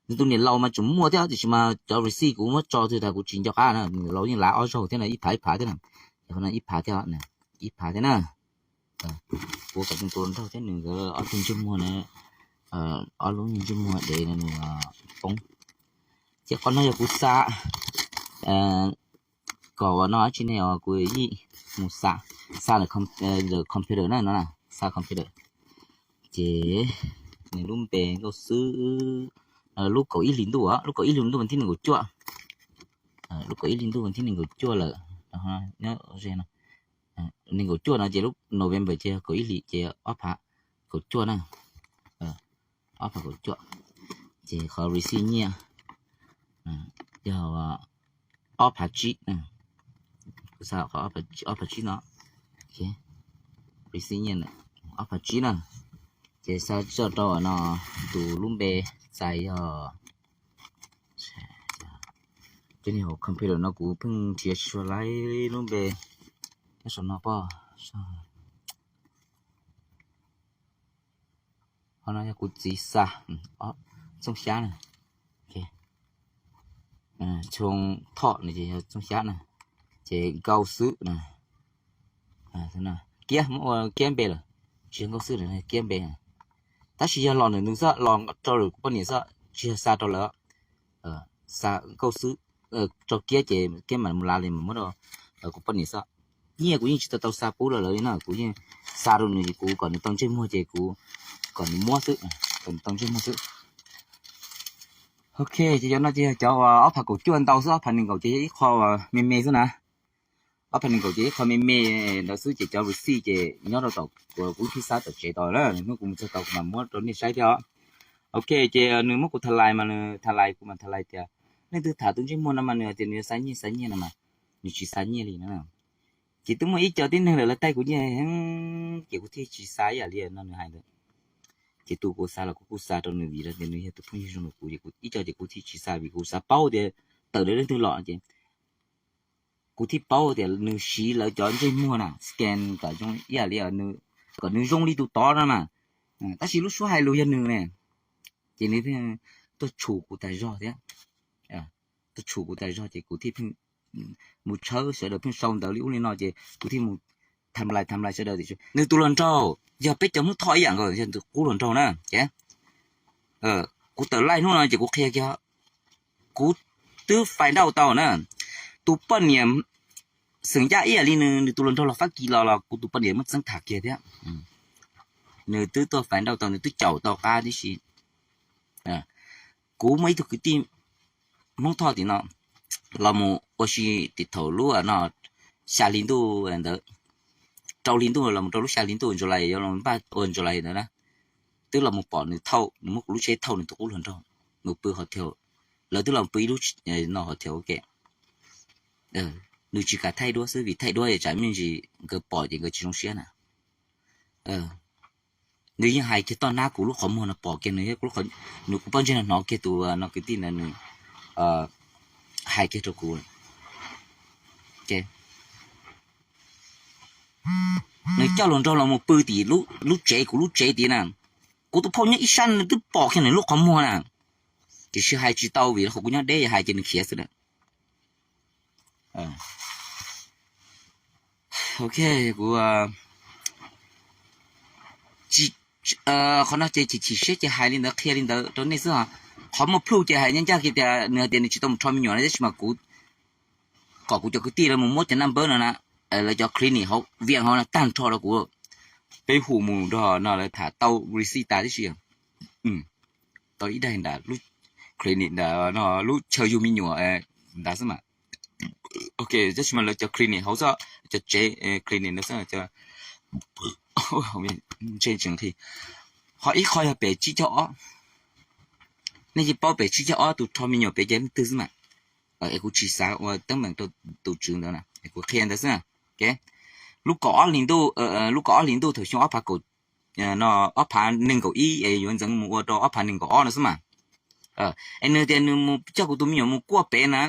Nws tus niam laus mas tseem muaj thiab tiam sis mas cov receipt kuv muab tso twg tas kuv tsis nco qab na, nws laus yeej lav ob zaug thiab no, ib phav ib phav thiab na. Ces qhov no ib phav thiab, ib phav thiab na. Kuv kom nws tus nraug thiab nws nkawd ob tug ntsej muag na, ob lub ntsej muag dev no nws poob. Ces qhov no yog kuv xa kom ua no dab tsi ne, kuv yij mus xa, xa lawm computer na, no xa computer. Ces nws lub npe nkauj xwb, lub kaum ib hlis ntuj, lub kaum ib hlis ntuj vas thib nees nkaum cuaj, lub kaum ib hlis ntuj vas thib nees nkaum cuaj lawm. Nyob ze no, nees nkaum cuaj no ces lub November ces yog kaum ib hlis ces ob phav kaum cuaj na, ob phav kaum cuaj. Ces qhov receipt nyiaj yog ob phav tsib, kuv xa qhov ob phav tsib no, receipt nyiaj ob phav tsib na. Ces xa tso rau no, tus lub npe txais yog, cov niag hauv computer no kuv pheej nrhiav tsis tshua laib lub npe nyob saum no pom. Qhov no yog kuv txiv xa, txooj xyab na. Txooj thoj no ces yog txooj xyab na. Ces nkauj xwb na. Kiab, muab ua kiab npe lawm, tsis yog nkauj xwb, kiab npe. Tab sis yog los ntawm nws xwb, los rau lawm kuv poj niam xwb, tsis yog xa rau lawv. Xa nkauj xwb, rau kiab ces kiab mam mus lav li mas muab rau kuv poj niam xwb. nyiaj kuv yeej tsis tau tau xa pub rau lawv li na, kuv yeej xa rau nws, kuv kom nws tau ntsej muag ces kuv kom nws muab xwb, kom nws tau ntsej muag xwb. Ok, ces cov no ces yog cov ob phav kaum cuaj ntau xwb, ob phav nees nkaum ces yog ib qho me me xwb na. Ob phav nees nkaum ces ib qho me me ntawd xwb, ces cov receipt ces nyob rau tom kuv lub phij xab tom tsev tod na, hnub kuv mus txog tod kuv mam muab rau nej saib thiab os. Ok, ces nws muab kuv tha lais mas nws tha lais, kuv mam tha lais tias leej twg tham tus ntsej muag no mas nws hais tias nws yuav xa nyiaj xa nyiaj no mas nws tsis xa nyiaj li na. Ces twb muaj ib co tib neeg lawm lawv taij kuv nyiaj heev ces kuv thiaj tsis xa ib yam li no nws hais ntawd. Ces tus kuv xa los kuv kuj xa rau nws vim tias nws yog tus phooj ywg zoo rau kuv, ib co ces kuv thiaj tsis xa vim kuv xav paub tias tawm lawv leej twg los ces kuv thiaj paub tias nws siv lawv cov ntsej muag na scan kom zoo ib yam li nws, kom nws zoo li tus tod no mas. Tab sis lub suab hais lus yog nws ne, ces nws thiaj tuaj tshum kuv tas zog thiab. Tuaj tshum kuv tas zog ces kuv thiaj pheej mus tshawb sawv daws pheej sau ntawv li ub li no ces kuv thiaj mus tham lais tham lais sawv daws tias nws tus hluas nraug yog peb cov Hmoob Thoj ib yam nkaus, yog tus qub hluas nraug na. Kuv tawm live hnub no ces kuv qhia kiag, kuv twb find out tau na, tus poj niam xeem Yaj ib yam li nws, nws tus hluas nraug los Fab Kis los los kuv tus poj niam muab txeeb tham kiag thiab. Nws twb tuaj find out tau, nws twb caum tau qab tib si. Kuv muaj ib tug kwv tij Hmoob Thoj tim no los mus ua si tim thaum lub no xya hli ntuj ntawd, rau hli ntuj los mus rau lub xya hli ntuj July yuav los npaj ua July ntawd na, twb los mus pom nws thauj, nws muab kuv lub tsheb thauj nws tus qub hluas nraug mus pw hotel, lawv twb los pw ib lub no hotel ua ke. Nws tsis kam thaij duab xwb vim thaij duab tsam me ntsis nkawd pom ces nkawd tsis zoo siab na. Nws yeej hais kiag toj nab kuv lub qhov muag no pom kiag nws, nws kuv pob ntseg no hnov kiag tus no kwv tij ntawd nws hais kiag rau kuv. Nws coj hluas nraug los mus pw tim lub tsev, kuv lub tsev tid na. Kuv tus phauj nyob ib sab nws twb pom kiag nws lub qhov muag na. Tiam sis hais tsis tau vim qhov kuv nyob deb hais ces nws khiav xwb na. Ok, kuv qhov no ces chim chim siab ces hais li ntawd qhia li ntawd rau nej xwb os. Qhov muaj plhu ces hais ncaj ncaj kiag tias nws hais tias nws tsis tau mus rho me nyuam na, tab sis mas kuv kom kuv cov kwv tij lawv mus muab cov naj npawb no na, lawv cov clinic hauv Vias hauv no tag nrho rau kuv. Peb hu mus nrog no lawv tham tau receipt tas tib si. Tau ib daim nram lub clinic nram no lub chaw yug me nyuam nrad xwb mas. Ok, tab sis mas lawv cov clinic hauv xwb, cov tsev clinic ntawd xwb. Ntshe tseem nqhis. Ho ib qho yog pem tsib caug ob. Nej yeej paub pem tsib caug ob tus rho me nyuam pem ces leej twg xwb mas. Es kuv tsis xav ua teeb meem rau tus tswv ntawd na, kuv qhia ntawd xwb na. Lub kaum ob hlis ntuj, lub kaum ob hlis ntuj thaum xyoo ob phav kaum, no, ob phav nees nkaum ib es yuav ntxeev mus ua rau ob phav nees nkaum ob no xwb mas. Es nws tias nws mus coj kuv tus me nyuam mus kuaj pem na.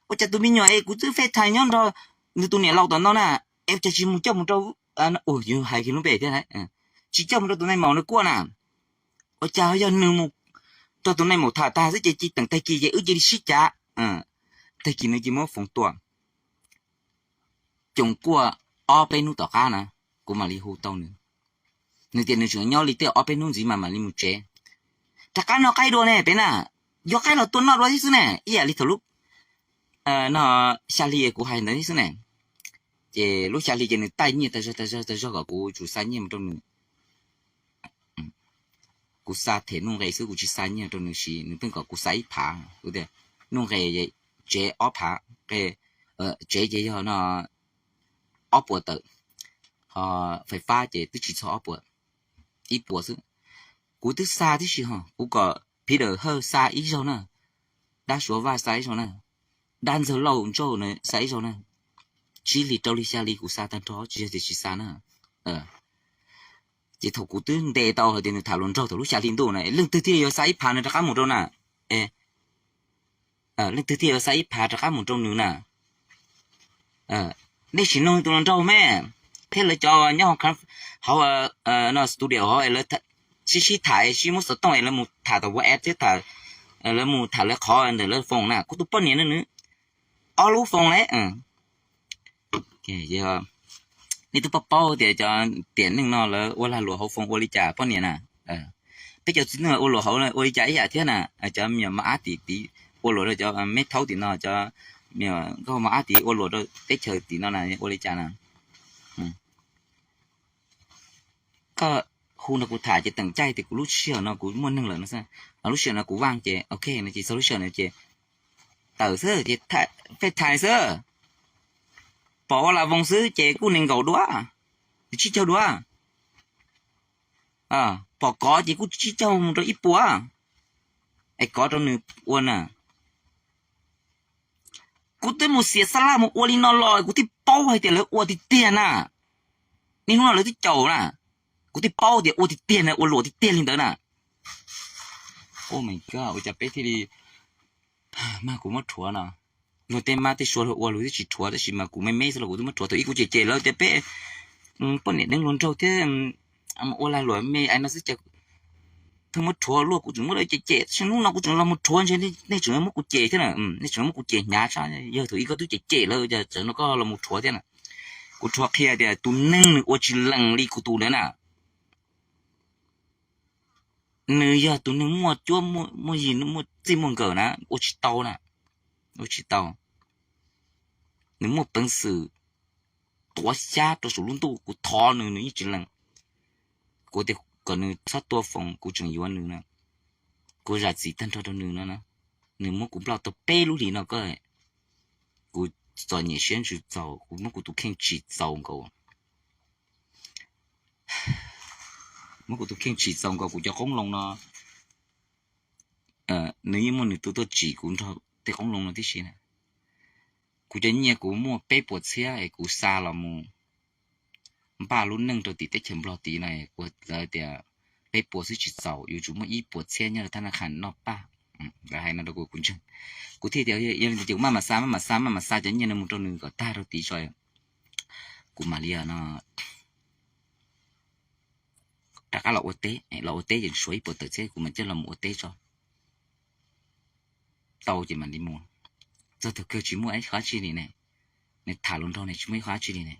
Ua cas tus me nyuam es kuv twb FaceTime nyob nrog nws tus niam laus tom no na, es ua cas tsis mus coj mus rau, ua yus hais kiag lub npe thiab, tsis coj mus rau tus nai maum nws kuaj na. Ua cas yog nws mus rau tus nai maum tham tag xwb ces cia teem tag kis ces wb cia li sib cav. Tag kis nws cia muab foos tua. Coom kuaj ob peb hnub tom qab na, kuv mam li hu tau nws. Nws tias nws tseem nyob li tej ob peb hnub ntxiv mas mam li mus tsev. Rov qab noj qaib dua ne peb na, yuav qaib los tua noj dua thiab xwb ne, ib yam li thaum lub no xya hli kuv hais ntawd thiab xwb ne. Ces lub xya hli ces nws taij nyiaj tag zog tag zog tag zog kom kuv tsum xa nyiaj mus rau nws. Kuv xa them nuj nqes xwb, kuv tsis xa nyiaj rau nws siv, nws pheej kom kuv xa ib phav. Kuv tias nuj nqes tsev ob phav, tsev ces yog no ob puas tawm, ho fais fab ces twb tsis txog ob puas, ib puas xwb. Kuv twb xa tib si ho, kuv kom Peter Hawj xa ib zaug na, Dab Suav Vaj xa ib zaug na, Dab Ntxawg Lauj Ntsauj na xa ib zaug na. Tsib hlis rau hli xya hli kuv xa tag nrho, tsis yog tias tsis xa na. Ces thaum kuv twb ntes tau hais tias nws tham hluas nraug thaum lub xya hli ntuj na, leej twg thiaj yuav xa ib phav nws rov qab mus rau na? Leej twg thiaj yuav xa ib phav rov qab mus rau nws na? Nej sim nug tus hluas nraug me, thiab lawv cov nyob hauv, hauv no studio hauv es lawv sib sib tham sib muab xov tooj es lawv mus tham tom WhatsApp thiab, lawv mus tham lawv qhov ntawm lawv foos na, kuv tus poj niam no nws ob lub foos le. Nej twb paub paub tias cov tiam neej no lawv ua lag luam hauv foos ua li cas poj niam na. Peb cov txiv neej ua luam hauv ua li cas ib yam thiab na. Cov me nyuam mos ab tim tid ua luam rau cov me thaub tim no, cov me nyuam nkauj mos ab tid ua luam rau teb chaws tim no na ua li cas na. koj hu nrog kuv tham ces teem caij tias kuv lub sij hawm no kuv muaj neeg lawm no xwb. Lub sij hawm no kuv vaaj ces ok no ces txog lub sij hawm no ces tawm xwb ces FaceTime xwb. Pom ua las voos xwb ces kuj nees nkaum dua, tsib caug dua. Pom kov ces kuj tsib caug mus rau ib puas, es kov rau nws ua na. Kuv twb mus xiam xab laj mus ua li no los kuv thiaj paub hais tias lawv ua tiag tiag na. Niaj hnub no lawv twb caum na, kuv thiaj paub tias ua tiag tiag na, ua luam tiag tiag li ntawd na. Oh my god, ua cas peb thiaj li mag kuv muab rhuav no. Luag tej mab tej sua luag ua luag twb tsis rhuav tab sis mas kuv me me xwb los kuv twb muab rhuav. Thaum ub kuv cem cem lawv tias peb poj niam deev hluas nraug thiab ua lag luam me no xwb ces thiaj muab rhuav luaj. Kuv tseem muab lawv cem cem, tab sis hnub no kuv tseem los mus rhuav ntshe nej tseem muab kuv cem thiab na. Nej tseem muab kuv cem hnyav tshaj, yog thaum ub koj twb cem cem lawv ces tseem no koj los mus rhuav thiab na. Kuv rhuav qhia tias tus neeg nws ua tsis lees li kuv tus ntawd na. Nws yog tus neeg muaj cuab muaj yig, muaj txij muaj nkawm na, ua tsis tau na, ua tsis tau. Nws muaj peev xwm tuav xyab rau saum lub ntuj, kuv thov nws nws yeej tsis lees. Kuv tias kom nws txhob tua foos, kuv tseem yuav nws na. Kuv zam txim tag nrho rau nws no na. Nws muab kuv nplauj tau peb lub hlis no koj, kuv txom nyem siab ntsws txaus, kuv muab kuv tus kheej tsim txaus nkaus. Muab kuv tus kheej tsim txaus nkaus, kuv cov qoob loo no, nws yeej muaj nws tus tuaj tsim kuv nrog tej qoob loo no tib si na. Kuv cov nyiaj kuv muaj peb puas txhiab es kuv xa los mus npaj lub neej rau tim teb chaws Nplog tid no, kuv tias peb puas xwb tsis txaus, yuav tsum muaj ib puas txhiab nyob rau thab naj khas noj paj. Lawv hais no rau kuv, kuv ntseeg. Kuv thiaj tias yog li ntawd ces kuv maj mam xa, maj mam xa, maj mam xa cov nyiaj no mus rau nws kom tag rau tid tso, kuv mam li no rov qab los ua teb, los ua teb ces suav ib puas tawm txhiab kuv mam coj los mus ua teb tso. Tau ces mam li mus. Txog thaum kawg tsis muaj ib qho dab tsi li ne, nws tham hluas nraug ne tsis muaj ib qho dab tsi li ne.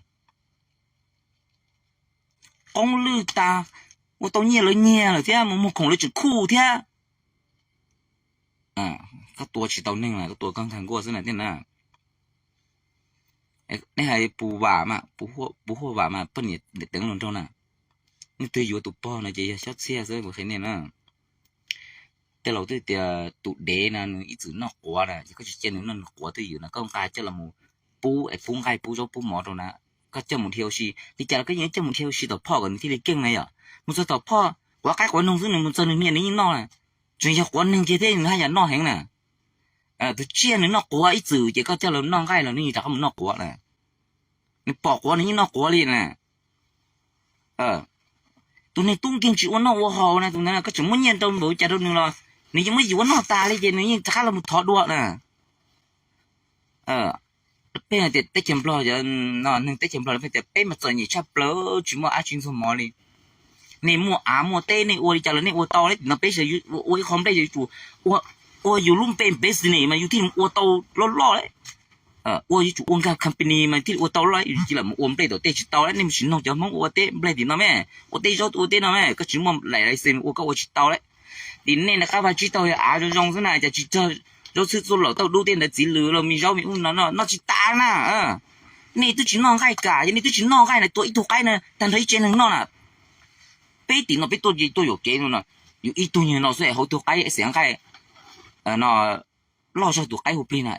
Qoob lwj tas, ua tau nyiaj lawv nyiag lawm thiab, mus muag khoom lawv tseem khuj thiab. Koj tua tsis tau neeg na, koj tua koj nkag nkuaj xwb na thiab na. Nej hais pus vam mas, pus huaj vam mas poj niam deev hluas nraug na. Nej twg yuav tus pog no ces yog xyob txhiaj xwb kuv qhia nej na. Tej laus twb tias tus dev no nws ib txwm noj quav na, ces koj tsis cia nws noj nws quav twj ywm no, koj nqa coj los mus pub es pub nqaij pub zaub pub mov rau na. Koj coj mus dhia ua si, li cas los koj yeej coj mus dhia ua si tom phoj kom nws thiaj li keej na yom. Mus txog tom phoj quav qaib quav noog xwb nws mus txog nws niaj nws yeej noj na. Tseem yog quav neeg kiag thiab nws haj yam noj heev na. Tus tsiaj nws noj quav ib txwm ces koj coj los noj nqaij los nws rov qab mus noj quav na. Nws pom quav nws yeej noj quav li na. Tus neeg tub nkeeg tsis ua noj ua haus na, tus ntawd koj tseem muab nyiaj rau npaum cas rau nws los nws yeej muab yus ua noj tas li ces nws yeej rov qab los mus thov dua na. Peb hais tias teb chaws Nplog, neeg teb chaws Nplog peb tias peb mas txom nyem tshaj plaws tsis muaj dab tsi ntxuag mov li. Nej muaj av muaj teb nej ua li cas los nej ua tau li no, peb ua ib qho nplej yuav tsum ua yus lub npe business mas yus thiaj ua tau loj loj li. Ua yuav tsum ua nkag company mas thiaj li ua tau loj, yus cia li mus ua nplej tom tej tsis tau li. Nej mus sim noog cov Hmoob ua teb nplej tim no me, ua teb zaub ua teb no me, koj tsis muaj laim license ua koj ua tsis tau li. Tim nej na qab vaj tsib taug yog av zoo zoo xwb na, cas tsis cog zaub txhwb txuj laum tauj dub tej ntawd txiv lws los me zaub me ub no noj tsis tas na. Nej twb tsis noj nqaij kam, yog nej twb tsis noj nqaij na tua ib tug qaib na tag nrho ib tsev neeg noj na. Peb tim no peb tuaj tuaj yuam kev no, yus ib tug nyuag no xwb es hauv tug qaib xiav nqaij no loj zog tus qaib hu plig na,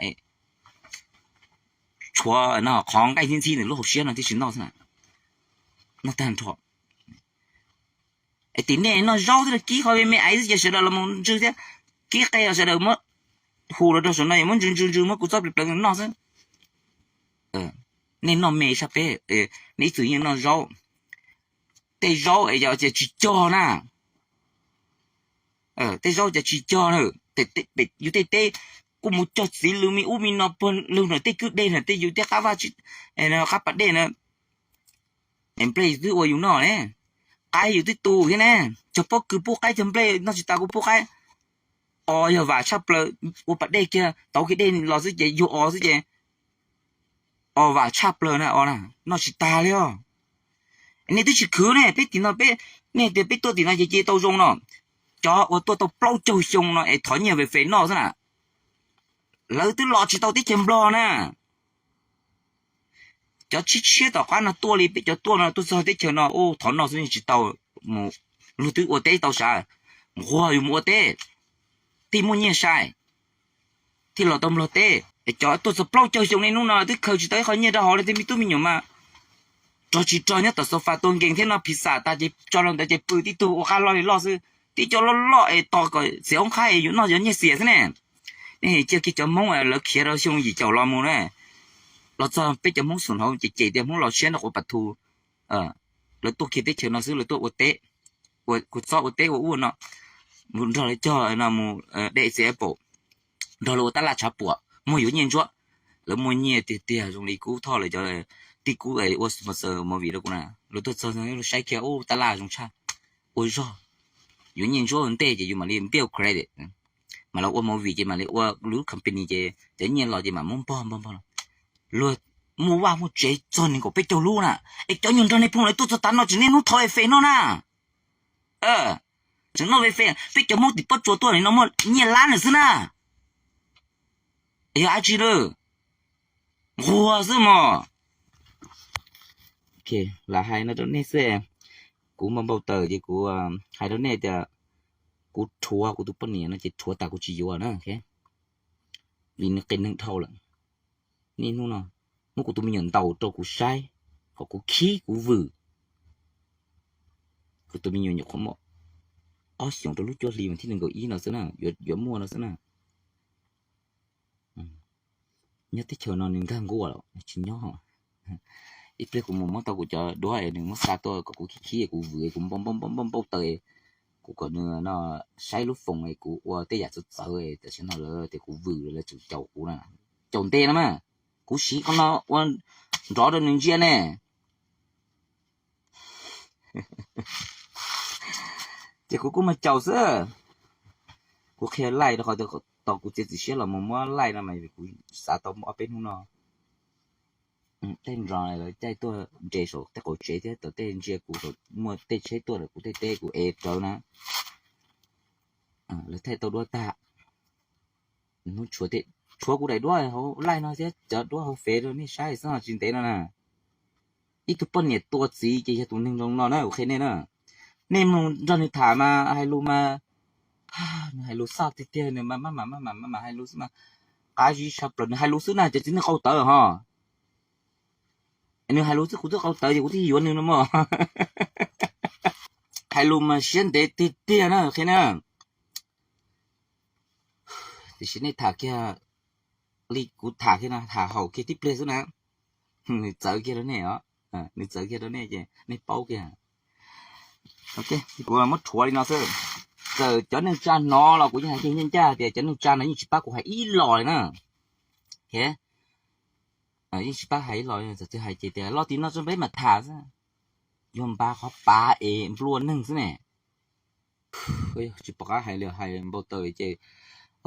tshuav no qhov nqaij ntxhib ntxhib nws lub hauv siab no tib si noj xwb na. Noj tag nrho. Es tim nej noj zaub thiab kib qhov me me aiv xwb ces sawv daws los mus ntsw thiab kib qe os, sawv daws muab hu los rau saum no es muab ntsw ntsw ntsw muab kuv txob pleev pleev noj xwb. Nej noj me sab peb, nej ib txwm yeej noj zaub. Tej zaub es yog ces tsis cog na. Tej zaub ces tsis cog na. Yus tej teb kuj mus cog txiv lws me ub me no puag lug na, tej kwj dej na, tej yus tej qab vaj qab pas dej na. Nplej yus twb ua yus noj ne, qaib yus twb tu thiab ne. Cog pob kws pub qaib, cog nplej noj tsis tas kuj pub qaib. Os yog vam tshaj plaws, ua pas dej kiag tauv kiag dej los xwb ces yug os xwb ces os vam tshaj plaws na, os na noj tsis tas li os. Nej twb tsis khwv ne, peb tim no peb, nej tias peb tuaj tim no ces cia tau zoo no. Cov uas tuaj tau plaub caug xyoo no es thov nyiaj ve fes noj xwb na, lawv twb los tsis tau teb chaws Nplog na. Cov tshiab tshiab tom qab no tuaj li peb cov tuaj no tuaj txog teb chaws no ub thov noj xwb yeej tsis tau. mus, luag twb ua teb tau sav, nquag yus mus ua teb, thiaj muaj nyiaj sai, thiaj los tau nplog teb. Es cov tuaj txog plaub caug xyoo niaj hnub no twb khaws tsis tau ib qho nyiaj rau hauv li, tej me tub me nyuam mas rog tsis rog nyob tom sofa tua nkees thiab noj pizza tas ces tso rau ntawd ces pw tib tug ua qab loj li loj xwb, tib co loj loj es tos kom txiav oob qhaib yuav noj yuav nyiaj xiam xwb ne. Nej cia kiag cov Hmoob lawv khiav rau xyoo yim caum los mus na, los txog peb cov Hmoob xum hauv ces cem tias Hmoob los siab nrog quav pas thu. Lawv tuaj kiag teb chaws no xwb lawv tuaj ua teb, ua kua txob ua teb ua ub ua no, mus nrog lawv cog no mus de txiv apple, nrog lawv ua tab laj tshav puam muag yuav nyiaj ntsuab. Lawv muaj nyiaj tiag tiag zoo li Kub Thoj lawv cov tij Kub ua sponsor movie rau kuv na, lawv tuaj txog saib kiag ub tab laj zoo tshaj, ua zog, yuav nyiaj ntsuab ua ntej ces yus mam li build credit, mam los ua movie ces mam li ua lub company ces cov nyiaj los ces mam muab npog npog npog los. Luag muaj vaj muaj tsev txog nees nkaum peb caug lub na, es cov nyuag nrog nej phooj lawv tuaj txog tav no tseem niaj hnub thov e fes no na. Tseem noj e fes, peb cov Hmoob tim pob tsuas tuaj li no muaj nyiaj lab nws xwb na. Yog dab tsi lawm, nquag xwb mog. Lam hais no rau nej xwb, kuv npau npau taws ces kuv hais rau nej tias kuv rhuav kuv tus poj niam no ces rhuav tas kuv tsis yuav na, vim nws qias neeg dhau lawm. Niaj hnub no muab kuv tus me nyuam ntaus rau kuv saib, kom kuv khib kuv vwm. Kuv tus me nyuam nyuam qhuav muaj ob xyoos rau lub cuaj hli mas thiaj li nkaum ib no xwb na, yuav muaj no xwb na. Nyob teb chaws no nws nkag nkuaj los tsis nyob. Ib pliag kuv mus muab tau kuv cov duab es nws muab xa tuaj kom kuv khib khib kuv vwm kuv npau npau npau npau taws, kuv kom nws no saib lub foos es kuv ua tej yam txawv txawv tam sim no lawm tias kuv vwm lawv tseem caum kuv na. Caum ntev no mas, kuv siv qhov no ua nrov rau nws ntsia ne. Ces kuv kuj mas caum xwb. Kuv qhia laij rau qhov tias tos kuv txiav txim siab los mus muab laij no mas kuv xav tau ob peb hnub no. Tej nrog lawv caij tuaj nres saum tej qaum tsev thiab tau tej ntsia kuv saum muaj tej tsheb tuaj kuv tej teb kuv ev rawv na. Lawv thaij tau duab tag, hnub tshuav kuv daim duab hauv laij no thiab cov duab hauv fev rau nej saib xwb tsis ntev no na. Ib tug poj niam tua txiv ces yog tus neeg zoo no na, kuv qhia nej na. Nej mus nrog nws tham mas hais lus mas, nws hais lus xaj tiag tiag, nws mas maj mam maj mam maj mam hais lus xwb mas, qab zib tshaj plaws, nws hais lus xwb na, cov txiv neej qau tawv ho. Nws hais lus xwb kuv twb qau tawv ces kuv twb yuav nws no mog. Hais lus mas siab ntev tiag tiag na, qhia na. Tiam sis nej tham kiag li kuv tham kiag no, tham haum kiag tib pliag xwb na, nws txawv kiag rau nej os, nws txawv kiag rau nej ces nej paub kiag. Kuv muab rhuav li no xwb, txawm cov neeg tsa hnov los kuv yeej hais kiag ncaj ncaj tias cov neeg tsa no yeej tsis pab kuv hais ib los li na. Yeej tsis pab hais ib los, txawm twb hais ces tias los tim no tso peb mam tham xwb, yuav npaj qhov pav es nplua neeg xwb ne. Tsis pom qab hais li, hais npau taws ces,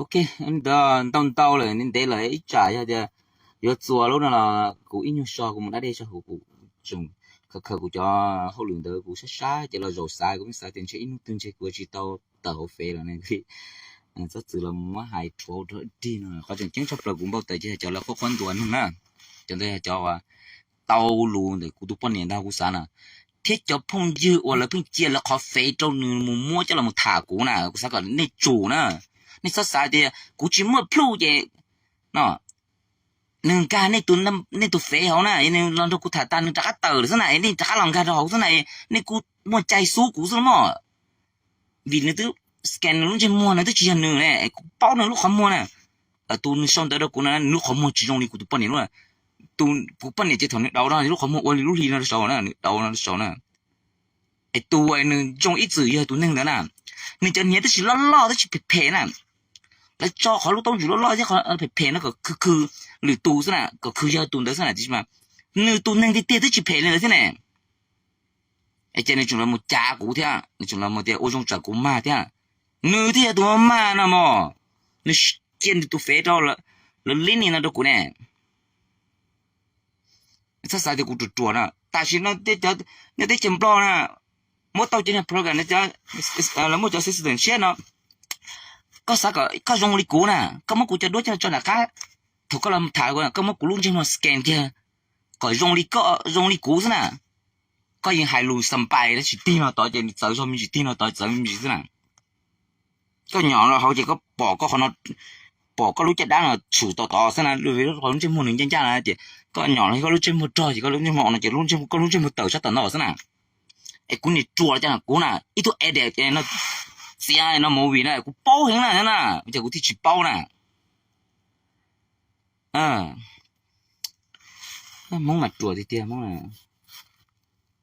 ok, ntau ntau lawm, ntev lawm, ib tsam yog tias yuav txuas lub no los kuv ib nyuag so kuv mus dab dej so kuv tseem khaws khaws kuv cov hauj lwm ntawd kuv sab sab ces los zaum xav, kuv yeej xav tias ntshe ib hnub twg ntshe kuv tsis tau tawm hauv fev lawm ne. Txhob txwm los muab hais rhuav rau dig no, qhov tseem ceeb tshaj plaws kuv npau taws ces yog cov lawv quaj quaj ntuas neeg na, cov ntawd yog cov uas tau lus ntawm kuv tus poj niam ntag kuv xav na, thiab cov phooj ywg uas lawv pheej cia lawv qhov fev rau nws mus muab coj los tham kuv na, kuv xav kom nej tsum na. Nej txhob xav tias kuv tsis muaj plhu ces no, nws nkag nej tus fev hauv na, nws los nrog kuv tham tas nws rov qab tawm lawm xwb na, nej rov qab los nkag rau hauv xwb na, nej kuj muaj cai xub kuv xwb mog. Vim nws twb scan nws lub ntsej muag, nws twb tsis yog nws ne, kuv paub nws lub qhov muag na. Tus nws sau ntawv rau kuv no nws lub qhov muag tsis zoo li kuv tus poj niam lub. Tus kuv poj niam ces thaum nws daus no lub qhov muag ua li lub hli no rau saud na, nws daus no rau saud na. Es tus uas nws zoo ib txwm yog tus neeg ntawd na, nws cov hniav twb tsis loj loj twb tsis phem phem na, lawv tso qhov lub taub ntsus loj loj thiab qhov phem phem no kom khw khw lwm tus xwb na, kom khw yog tus ntawd xwb na, tiam sis mas nws tus neeg tiag tiag twb tsis phem li ntawd thiab ne. Es ces nws tseem los mus cav kuv thiab, nws tseem los mus tias ua zoo tsam kuv mag thiab. Nws thiaj yog tus mag no mog, nws cia nws tus fev rau lawv lib ni no rau kuv ne. Txhob xav tias kuv ruam ruam na, tam sim no nyob teb chaws Nplog na, muab tau cov niag program, lawv muaj cov system tshiab no, koj xav kom koj zoo li kuv na, koj muab kuv cov duab coj tso nram qab, thaum koj los tham koj muab kuv lub ntsej muag scan kiag kom zoo li koj zoo li kuv xwb na. Koj yeej hais lus xas npais dab tsi tig no tod ces txawv zog me ntsis, tig no tod txawv me ntsis xwb na. Koj nyom los hauv ces koj pom koj qhov no, pom koj lub caj dab no tshwm tom tod xwb na, lub ntsej muag nws ncaj ncaj na ces koj nyom los koj lub ntsej muag rog ces koj lub ntsej muag no ces koj lub ntsej muag tawm sab tom no xwb na. Es kuv niag ruam cas kuv na ib tug edit no, txiav no movie na kuv paub heev na na, ces kuv thiaj tsis paub na. Hmoob mas ruam tiag tiag Hmoob na.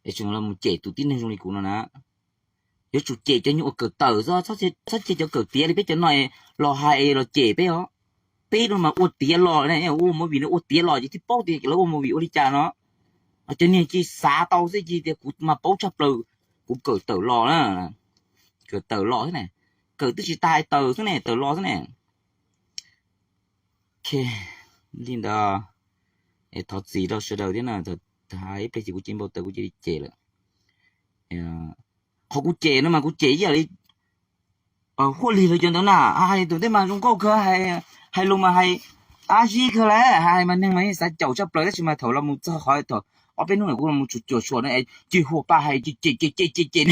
Es tseem los mus cem tus tib neeg zoo li kuv no na. Yuav tsum cem cov nyuag ua kawm tawm xwb, txhob cem cov kawm tiav li peb cov no los hais los cem peb os. Peb no mas ua tiav los ne, ua movie no ua tiav los ces thiaj paub tias lawv ua movie ua li cas no. Cov niag cia xav tau xwb cia tias kuv mas paub tshaj plaws, kuv kawm tawm los na. Kawm tawm los xwb ne, kawm twb tsis tas tawm xwb ne, tawm los xwb ne. Li ntawd, thov txim rau sawv daws thiab na, hais ib pliag ces kuv cev npau taws kuv cia li cem lawm. Qhov kuv cem no mas kuv cem ib yam li Huaj Lig lawv cov ntawd na, hais tus ntej mas zoo nkauj kawg, hais lus mas hais ab zib kawg lawm, hais mas neeg mas yeej xav caum tshaj plaws tab sis mas thaum los mus txog qhov thaum ob peb hnub kuv los mus cuam cuam suam no es cia Huaj Paj hais ces cem cem cem cem cem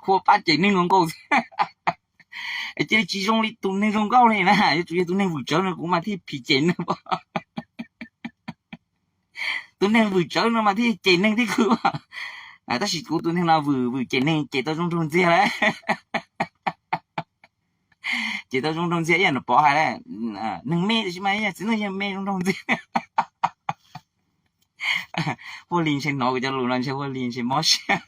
Huaj Paj cem neeg zoo nkauj es cia li tsis zoo li tus neeg zoo nkauj li na, yuav tsum yog tus neeg vwm tsawv no kuv mas thiaj phim cem neeg. Tus neeg vwm tsawv no mas thiaj cem neeg thiab kwv. Tab sis kuv tus neeg no vwm vwm cem neeg cem tau zoo nraug ntxiag lawm. Cem tau zoo nraug ntxiag ib yam nws pov hais, neeg me tab sis mas txiv neej yog me zoo nraug ntxiag. Huaj Lig ntshe hnov kuv cov lus no ntshe Huaj Lig ntshe mob siab.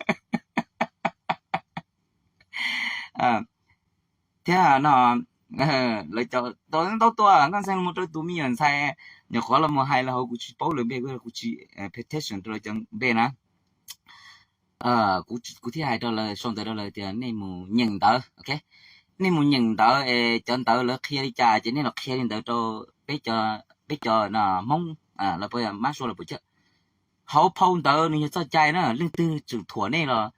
Thiab no lawv cov tau ntau tuaj nkauj ntxhee mus rau tus me nyuam ntxhais, nyuam qhuav los mus hais lawv hauv kuv tsis paub lawv npe, kuv tsis pay attention rau lawv cov npe na. Kuv thiaj hais rau lawv, sau ntawv rau lawv tias nej mus nyeem ntawv, ok, nej mus nyeem ntawv es cov ntawv lawv qhia li cas ces nej los qhia li ntawd rau peb cov Hmoob, lawv mab sua los puas cawj. Hauv phau ntawv nws yog txoj cai na, leej twg tseem thuam nej los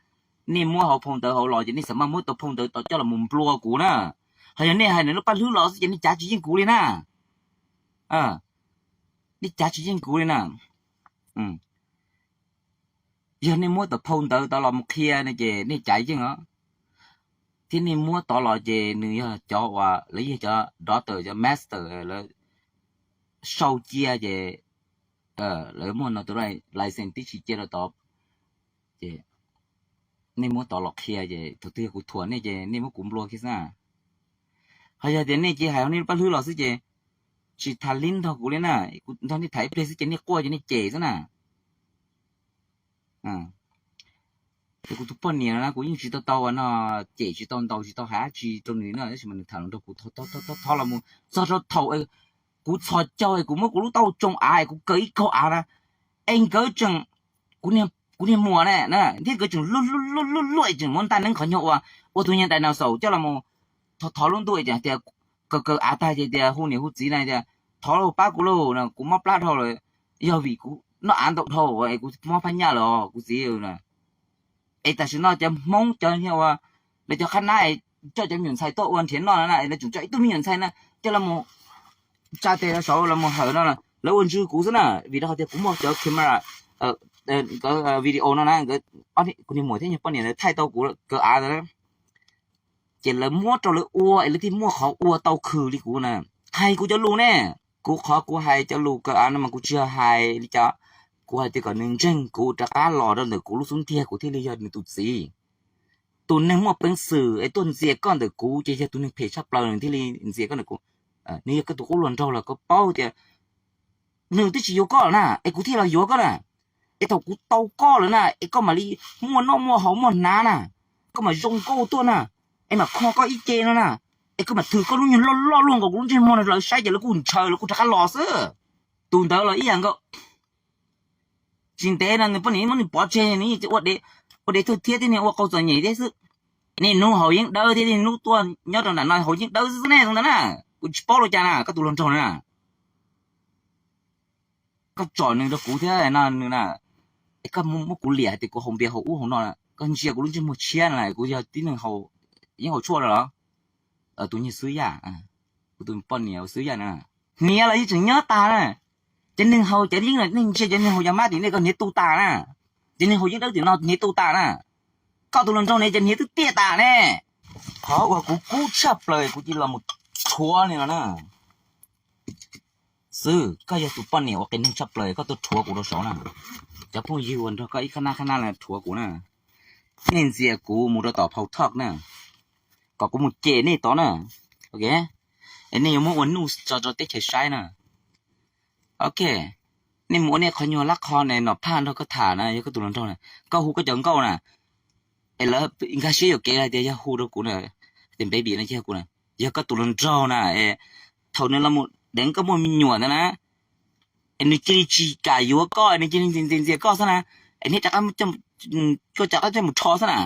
nej muab hauv phau ntawv hauv los ces nej xav mas muab tau phau ntawv tod coj los mus nplua kuv na. Ho yog nej hais nws lub paj hlwb los xwb ces nej cav tsis yeej kuv li na. Nej cav tsis yeej kuv li na. Yog nej muab tau phau ntawv tod los mus qhia no ces nej cav yeej os. Thiab nej muab tod los ces nws yog cov uas lawv yog cov doctor, cov master, lawv sau cia ces lawv muaj no tus license tib si cia rau tod. Ces nej muab tod los qhia ces thaum twg yog kuv thuam nej ces nej muab kuv nplua kiag xwb. Ho yog tias nej cia hais nej lub paj hlwb los xwb ces tsis tham li nrog kuv li na. Kuv nrog nej tham ib pliag xwb ces nej quaj ces nej cem xwb na. Ces kuv tus poj niam no na kuv yeej tsis tau tau ua no, cem tsis tau ntau tsis tau hais dab tsi rau nws na, tab sis mas nws tham los nrog kuv thov thov los mus txog rau thaum kuv txhos caug es kuv muab kuv lub taub hau tsoo av es kuv kaw ib kaug av na, es nkawd tseem, kuv niag muam na, thiab nkawd tseem luaj luaj luaj luaj tseem muab ntaj neeb qhov nyuag ua, ua tus nyuag dinosaur coj los mus thov thov lub ntuj es hais tias kaw kaw av tag ces tias hu niam hu txiv na tias thov lauj pab kuv lauj, kuv mob plab dhau lawm, yog vim kuv noj av ntau dhau es kuv mob phab nyaj lawm kuv txiv na. Es tam sim no cov Hmoob cov ua lawv cov qhab nab coj cov me nyuam ntxhais tuaj ua nrhiav noj na, lawv tseem coj ib tug me nyuam ntxhais na coj los mus tsa tes rau saud los mus hawm no, lawv ua ntswg kuv xwb na, vim rau qhov tias kuv muaj cov camera, nkawd video no na, kuv niag muam thiab nyuag poj niam ntawd thaij tau kuv kaw av ntawd na. Ces lawv muab rau lawv ua es lawv thiaj muaj qhov ua tau khwm li kuv na. Hais kuv cov lus ne, kuv qhov kuv hais cov lus kaw av no mas kuv tsis yog hais li cas, kuv hais tias kom nws ntseeg kuv rov qab los rau ntawm kuv lub xub ntiag kuv thiaj li yog nws tus txiv. Tus neeg muaj peev xwm es tuaj ntxias koj ntawm kuv ces yog tus neeg phem tshaj plaws nws thiaj li ntxias koj ntawm kuv. Nws yog koj tus qub hluas nraug los koj paub tias nws twb tsis yuav koj lawm na, es kuv thiaj los yuav koj na. Es thaum kuv tau koj lawm na es koj mam li muaj noj muaj haus muaj hnav na, koj mam zoo nkauj tuaj na, es mam kho koj ib ce no na, es koj mam thwm koj lub nyuag loj loj luaj nkaus kuv lub ntsej muag no lawv saib ces lawv kuj ntshaw lawv kuj rov qab los xwb. Tus ntawd los ib yam nkaus. Tsis ntev no nws poj niam muab nws pov tseg, nws ua dev thawj thiab thiab nws ua qau txom nyem thiab xwb. Niaj hnub haus yeeb dawb thiab niaj hnub tuaj nyob rau nram no haus yeeb dawb xwb xwb ne ntawd na. Kuv tsis paub los cas na koj tus hluas nraug na. Koj tsom nws rau kuv thiab no nws na, es koj muab kuv liam hais tias kuv haus npias haus ub haus no, koj ntsia kuv lub ntsej muag tshiab no, kuv yog tib neeg haus yeeb haus tshuaj no los? Tus niag xwb yaj, kuv tus poj niam xwb yaj na, hniav los yeej tseem nyob tas na. Cov neeg haus cov yeeb no, nej ntsia cov neeg haus cov mab tim nej, koj hniav tu tas na. Cov neeg haus yeeb dawb tim no hniav tu tas na. Koj tus hluas nraug ne, cov hniav twb tiaj tas ne. Qhov uas kuv kub tshaj plaws kuv cia li los mus rhuav li no na. Xwb, koj yog tus poj niam uas qias neeg tshaj plaws, koj tuaj rhuav kuv rau saud na. Cov phooj ywg uas nrog koj ib qhab nab qhab nab los rhuav kuv na. Nej ntxias kuv mus rau tom Paltalk na, kom kuv mus cem nej tod na. Ok, es nej yuav muab ua nuj tso rau teb chaws saib na. Ok, nej mus ua nej qhov nyuag lab qho ne, Nom Phaj nrog koj tham na, yog koj tus hluas nraug na, koj hu koj cov nkauj na, es lawv nkag siab yuam kev hais tias yog hu rau kuv na, tias baby no ces yog kuv na, yog koj tus hluas nraug na, es thaum nws los mus deev koj muaj me nyuam ntawd na, es nws cia li tsis kam yuav koj, nws cia li ntxias ntxias ntxias koj xwb na, es nej rov qab, koj rov qab coj mus rho xwb na.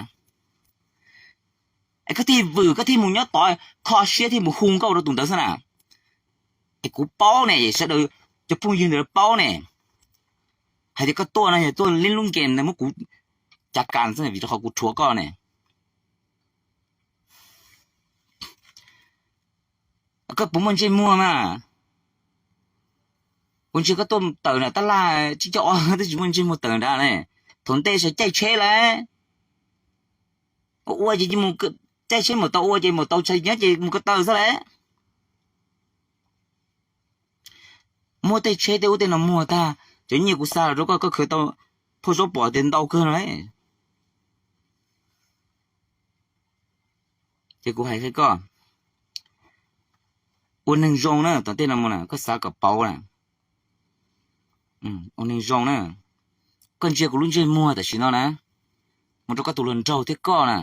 Es koj thiaj vwm, koj thiaj mus nyob tod, kho siab thiaj mus hu nkauj rau tus ntawd xwb na. Es kuv paub ne, sawv daws cov phooj ywg ntawd paub ne, hais tias koj tuaj no yog tuaj lib lub game ntawd muab kuv cav kas xwb, vim rau qhov kuv rhuav koj ne. Koj puas muaj ntsej muag mas? Kuv ntsia koj tuaj tawm nram tab laj tsib caug ob twb tsis muaj ntsej muag tawm nrad ne. Thaum ntej sav caij tsheb lawm, ua ces caij tsheb mus tau, ua ces mus tau, nyob ces mus ko taw xwb lawm. Muaj tej tsheb tej ub tej no muag tag, cov nyiaj kuv xa los rau koj, koj khaws tau phauj Zaub pom tias ntau kawg no. Ces kuv hais qhia koj, ua neeg zoo na, tom tej no mus na koj xav kom pauv na. Ua neeg zoo na, koj ntsia kuv lub ntsej muag tam sim no na, mus rau koj tus hluas nraug thiab koj na,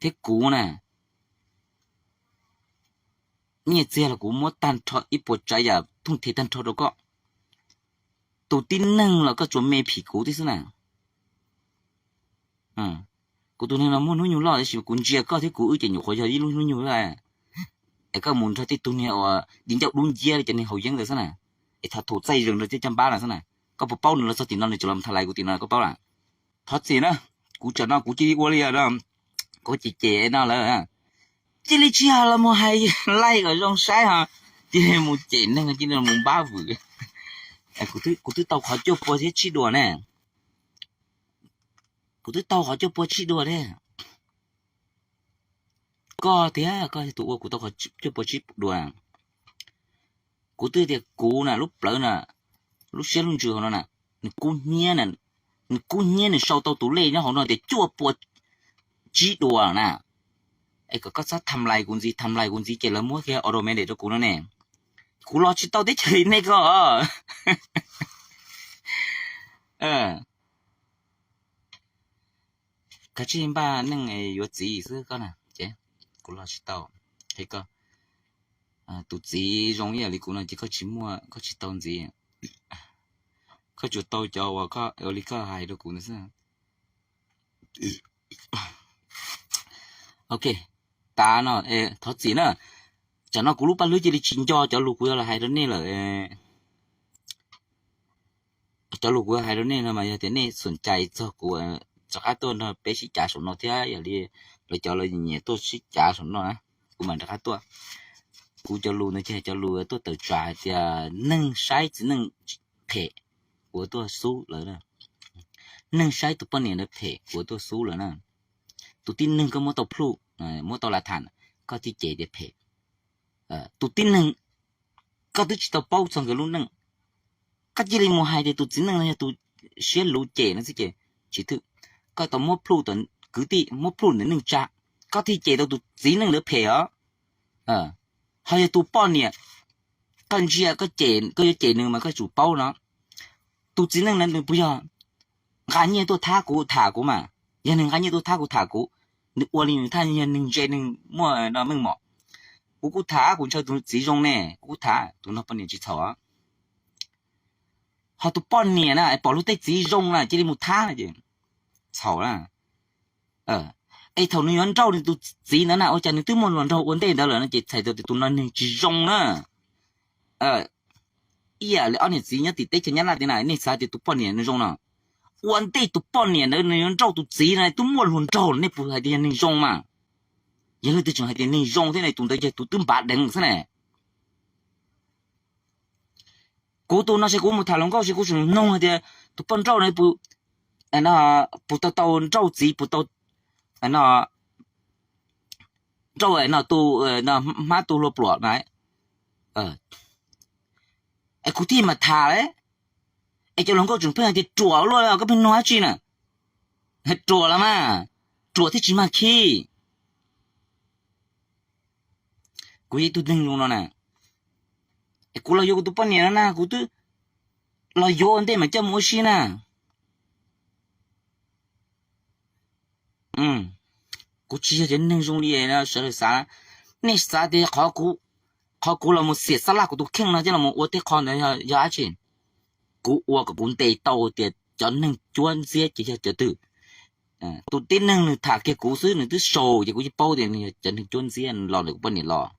thiab kuv na. Nyiaj txiag los kuv muab tag nrho ib puas tsav yam thooj thiv tag nrho rau koj. Tus tib neeg los koj tsuas me phim kuv tib xwb na. Kuv tus neeg no muaj hnub nyoog loj tab sis kuv ntsia koj thiab kuv wb ces nyuam qhuav yog ib lub hnub nyoog loj. Es koj mus nrog tej tug niag uas di ncauj dub nciab li cov niag haus yeeb ntawd xwb na, es tha thu txaij zees rau tej caj npab no xwb na. Koj puas paub nws los txog tim no nws tseem los tham lais kuv tim no koj paub lawm? Thov txim na, kuv tsam no kuv cia li ua li no, kuv cem cem no lawm, cia li tsis yog los mus hais laij kom zoo saib ho, cia li mus cem neeg, cia li mus npab vwm. Kuv twb tau qhov cuaj pua thiab tsib dua ne. Kuv twb tau qhov cuaj pua tsib dua ne. Koj tiag, koj yog tus ua kuv tau qhov cuaj pua tsib dua. Kuv twb tias kuv na, lub plawv na, lub siab lub ntsws hauv no na, nws kub hnyiab na, nws kub hnyiab, nws sau tau tus lej nyob hauv no tias cuaj pua tsib dua na. Es kom koj txhob tham lais kuv ntxiv, tham lais kuv ntxiv ces lawv muab kiag automatic rau kuv no ne. Kuv los tsis tau teb chaws li nej ko. Kav tsij npaj neej yuav txiv xwb koj na. Ces kuv los tsis tau. Hais koj, tus txiv zoo ib yam li kuv no ces koj tsis muaj, koj tsis tau ntxiv. Koj tsuas tau cov uas ua li koj hais rau kuv ntawd xwb. Ok, tas no, thov txim na. Tsam no kuv lub paj hlwb cia li tsis nco cov lus kuv yuav los hais rau nej lawm. Cov lus kuv yuav hais rau nej no mas yog tias nej xom cai txog kuv, rov qab tuaj nrog peb sib cav saum no thiab, yog li lawv cov lawv nyiam tuaj sib cav saum no na, kuv mam rov qab tuaj. Kuv cov lus ntawd ces cov lus tuaj tawm tsam hais tias neeg saib txiv neej phem, kuv tuaj xub lawv. Neeg saib tus poj niam ntawd phem, kuv tuaj xub lawv na. Tus tib neeg koj muab tau plhu, muab tau lav tham, koj thiaj cem tias phem. Tus tib neeg koj twb tsis tau paub txog nkawd lub neej, koj cia li mus hais tias tus txiv neej no yog tus siab luv cem no xwb ces tsis thwj. Koj tau muab plhu tau kwv tij, muab plhu ntawm neej tsa, koj thiaj cem tau tus txiv neej ntawd phem os. Ho yog tus poj niam, koj ntsia koj cem, koj yuav cem nws mas koj tsum paub no, tus txiv neej ntawd nws puas yog nqa nyiaj tuaj thab kuv tham kuv mas? Yog nws nqa nyiaj tuaj thab kuv tham kuv, nws ua li nws thaj yog neeg ntse neeg muaj meej mom. Kuv kuj tham, kuv ntshaw tus txiv zoo ne, kuv kuj tham, tus no poj niam tsis txhaum. Ho tus poj niam na pom luag tej txiv zoo na cia li mus thab no ces txhaum na. Es thaum nws yuav nrauj nws tus txiv ntawd na ua cas nws twb muaj hluas nraug ua ntej ntawd lawm no ces txhais tau tias tus no neeg tsis zoo na. Ib yam li ob niam txiv nyob tim teb chaws Nyab Laj tid na, nej xav tias tus poj niam nws zoo no, ua ntej tus poj niam ntawd nws yuav nrauj tus txiv no twb muaj hluas nraug, nej puas hais tias yog neeg zoo mas? Yog leej twg tseem hais tias neeg zoo thiab ne, tus ntawd yog tus twb npav deev xwb ne. Kuv tus no ces kuv mus tham hluas nkauj ces kuv tseem nug tias tus poj nrauj no puas tau tau nrauj txiv, puas tau nrauj no tus hmab tu hlua pluam na. Es kuv thiaj mam tham lawm. Es cov hluas nkauj tseem pheej hais tias ruam luaj, koj pheej nug dab tsi na? Ruam los mas, ruam thiaj tsis mag khib. Kuv yog ib tug neeg zoo no na, es kuv los yuav kuv tus poj niam no na, kuv twb los yuav ua ntej mam coj mus ua si na. Kuv tsis yog cov neeg zoo li sawv daws xav. Nej xav tias qhov kuv los mus xiam xab laj kuv tus kheej no coj los ua tej qho ntawd yog dab tsi? Kuv ua kom kuv ntes tau tias cov neeg cuab ntxiab ces yog cov twg. Tus tib neeg nws tham kiag kuv xwb nws twb sau ces kuv yeej paub tias nws yog cov neeg cuab ntxiab los ntawm kuv poj niam los,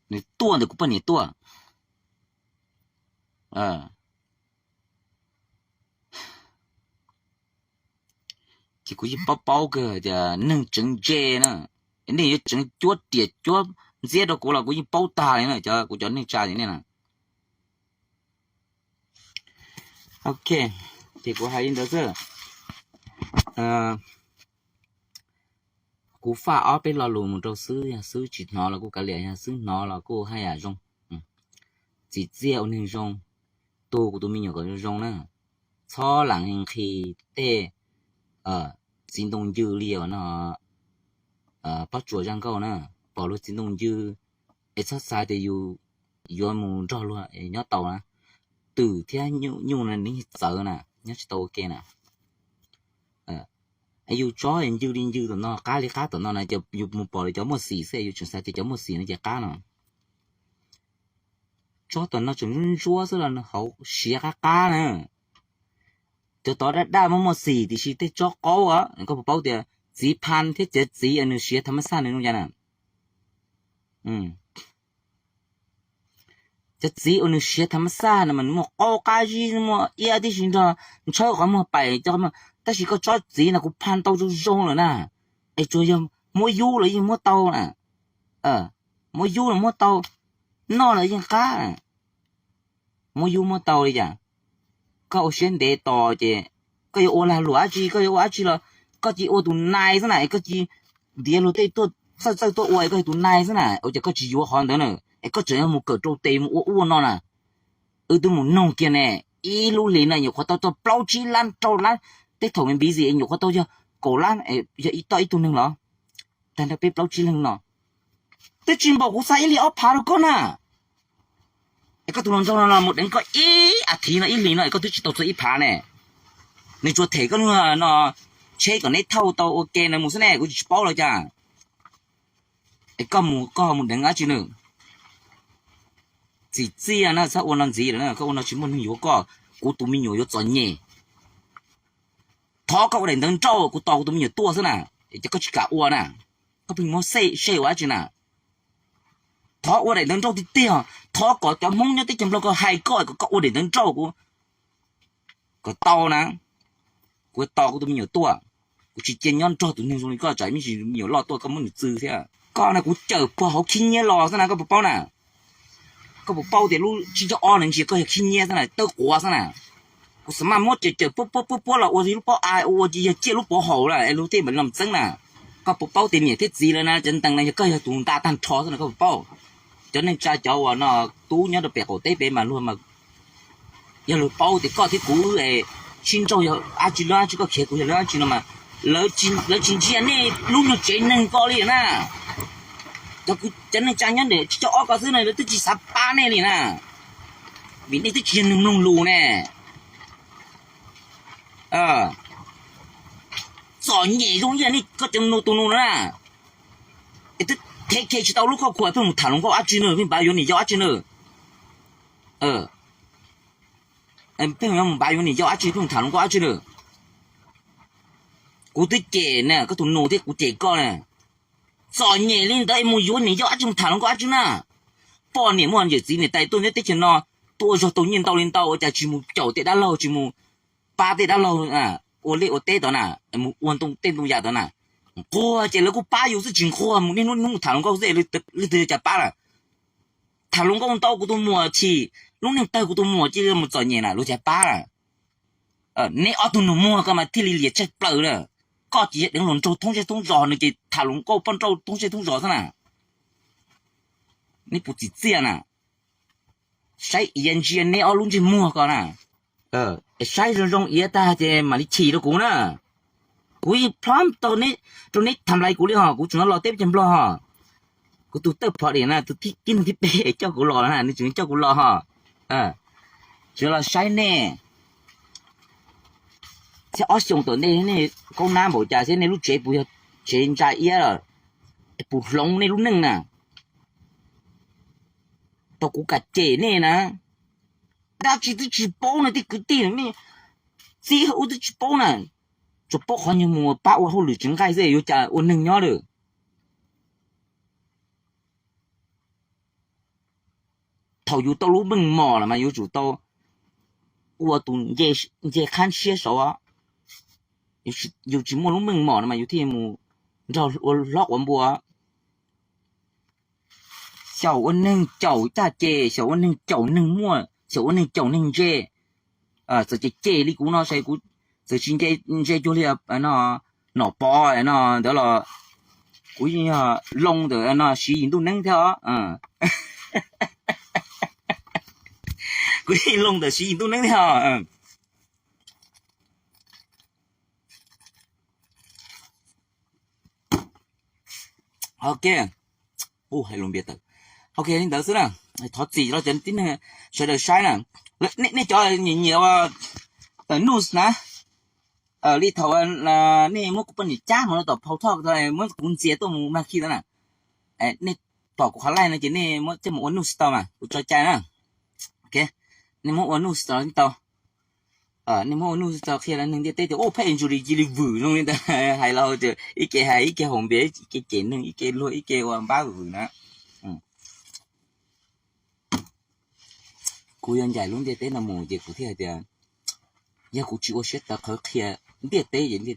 nws tuaj ntawm kuv poj niam tuaj. Ces kuv yeej paub paub kawg tias neeg tseem ntse na, nej yuav tseem cuab riam cuab ntxiab rau kuv los kuv yeej paub tag li na, cov kuv cov neej tsa li nej na. Ok, ces kuv hais li ntawd xwb. Kuv faj ob peb lo lus mus rau xwb, yog xwb tsis hnov los kuj kav liam, yog xwb hnov los kuj haj yam zoo. Txim txiaj ua neeg zoo, tu kuv tus me nyuam kom zoo zoo na. Txhob lam nqhis tej txiv ntoo ncw li no, pob tsuas zaj nkauj na, pom luag txiv ntoo ncw es txhob xav tias yus yuav mus nrog luag nyob tau na. Twm thiab nyuj no nws txawv na, nyob tsis tau ua ke na. Yus tsob ncw li ncw tom no, qab li qab tom no na, yus mus pom lawv cov muaj xim xwb yus tseem xav tias cov muaj xim no ces qab no. Tsob tom no tseem ntsuab xwb los nws hauv siav qab qab na. Cov tod daj daj muaj muaj xim tiam sis tej tsob qaub, koj puas paub tias txiv phan thiab cov txiv nws siav tham mas xaj nws zoo cas na. Cov txiv uas nws siav tham mas xaj no mas nws muaj qaub qab zib, muaj iab tib si nrog, ntshawb qhov muag pais cov, tab sis koj tsob txiv no kuv phan tau zoo zoo lawm na. Es tsuas yog muab yub los yeej muab tau na. Muab yub los muab tau, noj los yeej qab. Muab yub muab tau li cas? Koj ua siab ntev tos ces koj yuav ua lag luam dab tsi, koj yuav ua dab tsi los koj cia ua tus nai xwb na, es koj cia ntiav luag tej tuaj txawj txawj tuaj ua es koj yog tus nai xwb na, ua cas koj tsis yuav qhov ntawd na, es koj tseem yuav mus kawm rau tes mus ua ua no na. Wb twb mus noog kiag ne, ib lub hlis no nyuam qhuav tau tau plaub tsib lab rau lab, tej thaum me busy es nyuam qhuav tau yog kaum lab, yog ib toj ib tug neeg los tag nrho peb plaub tsib leeg no, twb tsis npaum kuv xa ib hlis ob phav rau koj na. Es koj tus hluas nraug no los mus deev koj ib as thiv no ib hlis no es koj twb tsis tau txog ib phav ne. Nws tsuas them koj lub no tsheb kom neb thauj tau ua ke na mus xwb ne, kuv tsis paub los cas. Es koj mus, koj mus deev dab tsi nws? Txim txiaj na, txhob ua no ntxiv lawm na, koj ua no tsis muaj neeg yuav koj, kuv tus me nyuam yuav txom nyem. Thov koj ua daim ntawv nrauj, kuv tos kuv tus me nyuam tuaj xwb na, es koj tsis kam ua na, koj pheej muab sej ua dab tsi na? Thov ua daim ntawv nrauj tiag tiag, thov kom cov Hmoob nyob teb chaws Nplog ko hais koj kom koj ua daim ntawv nrauj kuv kom tau na, kuv tos kuv tus me nyuam tuaj. Kuv tsis cia nyob nrog tus neeg zoo li koj, tsam ib ntsis me nyuam loj tuaj koj muab nws txwv thiab. Koj na kuv cawm puag hauv khib nyiab los xwb na, koj puas paub na? Koj puas paub tias lub tsib caug ob na ntsia koj yog khib nyiab xwb na, tawb quav xwb na. Kuv xav mas muab cawm cawm puab puab puab puab los ua lub pob av ua ua ces yog ciaj lub pov haum lawm es luag tej mam li los txeeb na. Koj puas paub tias niam thiab txiv lawv na cov ntees na yog koj yog tus nta tag nrho xwb na, koj puas paub? Cov neej tsa cov uas no tub nyob rau pem qaum teb pem mas luag mas yog luag paub tias koj thiab kuv wb es sib nrauj yog dab tsi lawm dab tsi, koj khiav kuv yog lawm dab tsi no mas lawv tsis ntsia nej lub nyuag tsev neeg ko li na. Cov neej tsa nyob ntawm tsib caug ob ko xwb na lawv twb tsis xav pab nej li na, vim nej twb tsis yog neeg mloog lus ne. Txom nyem zoo ib yam li koj cov nus tus nus no na, es twb thev khe tsis tau lub khuaj khua pheej mus tham hluas nkauj dab tsi na, pheej npav yuav niam yau dab tsi na. Pheej mus npav yuav niam yau dab tsi, pheej mus tham hluas nkauj dab tsi na. Kuv twb cem na, koj tus nus thiab kuv cem koj na. Txom nyem li ntawd es mus yuav niam yau dab tsi, mus tham hluas nkauj dab tsi na. Poj niam muaj yawm txiv niam tais tuaj nyob teb chaws no, tuaj ua zog tau nyiaj ntau li ntau ua cas tsis mus caum tej dab laug, tsis mus pab tej dab laug, ua liaj ua teb tod na, mus ua ntoo tej ntoo yam tod na. Nquag ces lawv kuj pab yus xwb, tsis nquag mus niaj hnub hnub mus tham hluas nkauj xwb leej twg cas pab lawm. tham hluas nkauj ntau kuv tus muam chim, lub neej tawg kuv tus muam cia li mus txom nyem na luag cas pab na. Neb ob tug nus muag ko mas thiaj li liam tsawg plaws na. Koj ces yog deev hluas nraug thoob zej thoob zos, nws ces tham hluas nkauj poj nrauj thoob zej thoob zos xwb na. Neb puas txim txiaj na? Saib iav ntsia neb ob lub ntsej muag ko na. Es saib zoo zoo iav tag ces mam li chim rau kuv na. Kuv yeej plhob tau rau neb tham lais kuv li hos, kuv tseem no los teb chaws Nplog hos. Kuv tus tawj phom dim na, tus tib neeg thib peb coj kuv los na, nws tseem coj kuv los hos. Tseem los saib nej. Thiab ob xyoos tom ntej nej kaub nab npaum cas thiab nej lub tsev puas yog tsev ntsa iab los puas hloov nej lub neej na. Tau kuv kam cem nej na. Dab tsi twb tsis paub na, tej kwv tij nej txib ub twb tsis paub na. Tsuas paub qhov nyuag mus pab ua hauj lwm tsis nqaij xwb yuav cas ua neeg nyob lawm. Thaum yus tau lub meej mom los mas yuav tsum tau ua tus nce qhab siab saud. Yus tsis muaj lub meej mom no mas yus thiaj mus nrog ua hlob quav npua. Xyaum ua neeg caum caj ces, xyaum ua neeg caum neeg muaj, xyaum ua neeg caum neeg ntse. Txawm ces cem li kuv no ces kuv txawm tsis ntse cuag li no, Nom Pov no ntawd los kuv yeej yog loo ntawm no Siv Yis ntuj neeb thiab os. Kuv yeej loo ntawm Siv Yis ntuj neeb thiab os. Ok, hais lus npias tawm. Ok, li ntawd xwb na. Thov txim rau cov tib neeg sawv daws saib na. Nej cov nyiam nyiam ua tawm news na, li thaum nej muab kuv poj niam cab mus rau tom phau thoj, muab kuv ntxias tuaj mus mag khi ntawd na, nej pom kuv qhov live no ces nej muab coj mus ua news tau mas kuv tso cai na. Nej muab ua news tau, nej muab ua news tau qhia rau neeg ntiaj teb tias ua phab ej ntsug li cia li vwm zoo li ntawd, hais los tias ib ke hais ib ke haus npias, ib ke cem neeg, ib ke luag, ib ke ua npab vwm na. Kuv yuav ncaim lub ntiaj teb no mus ces kuv thiaj hais tias yog kuv tsis ua siab tawv qhawv qhia ntiaj teb ces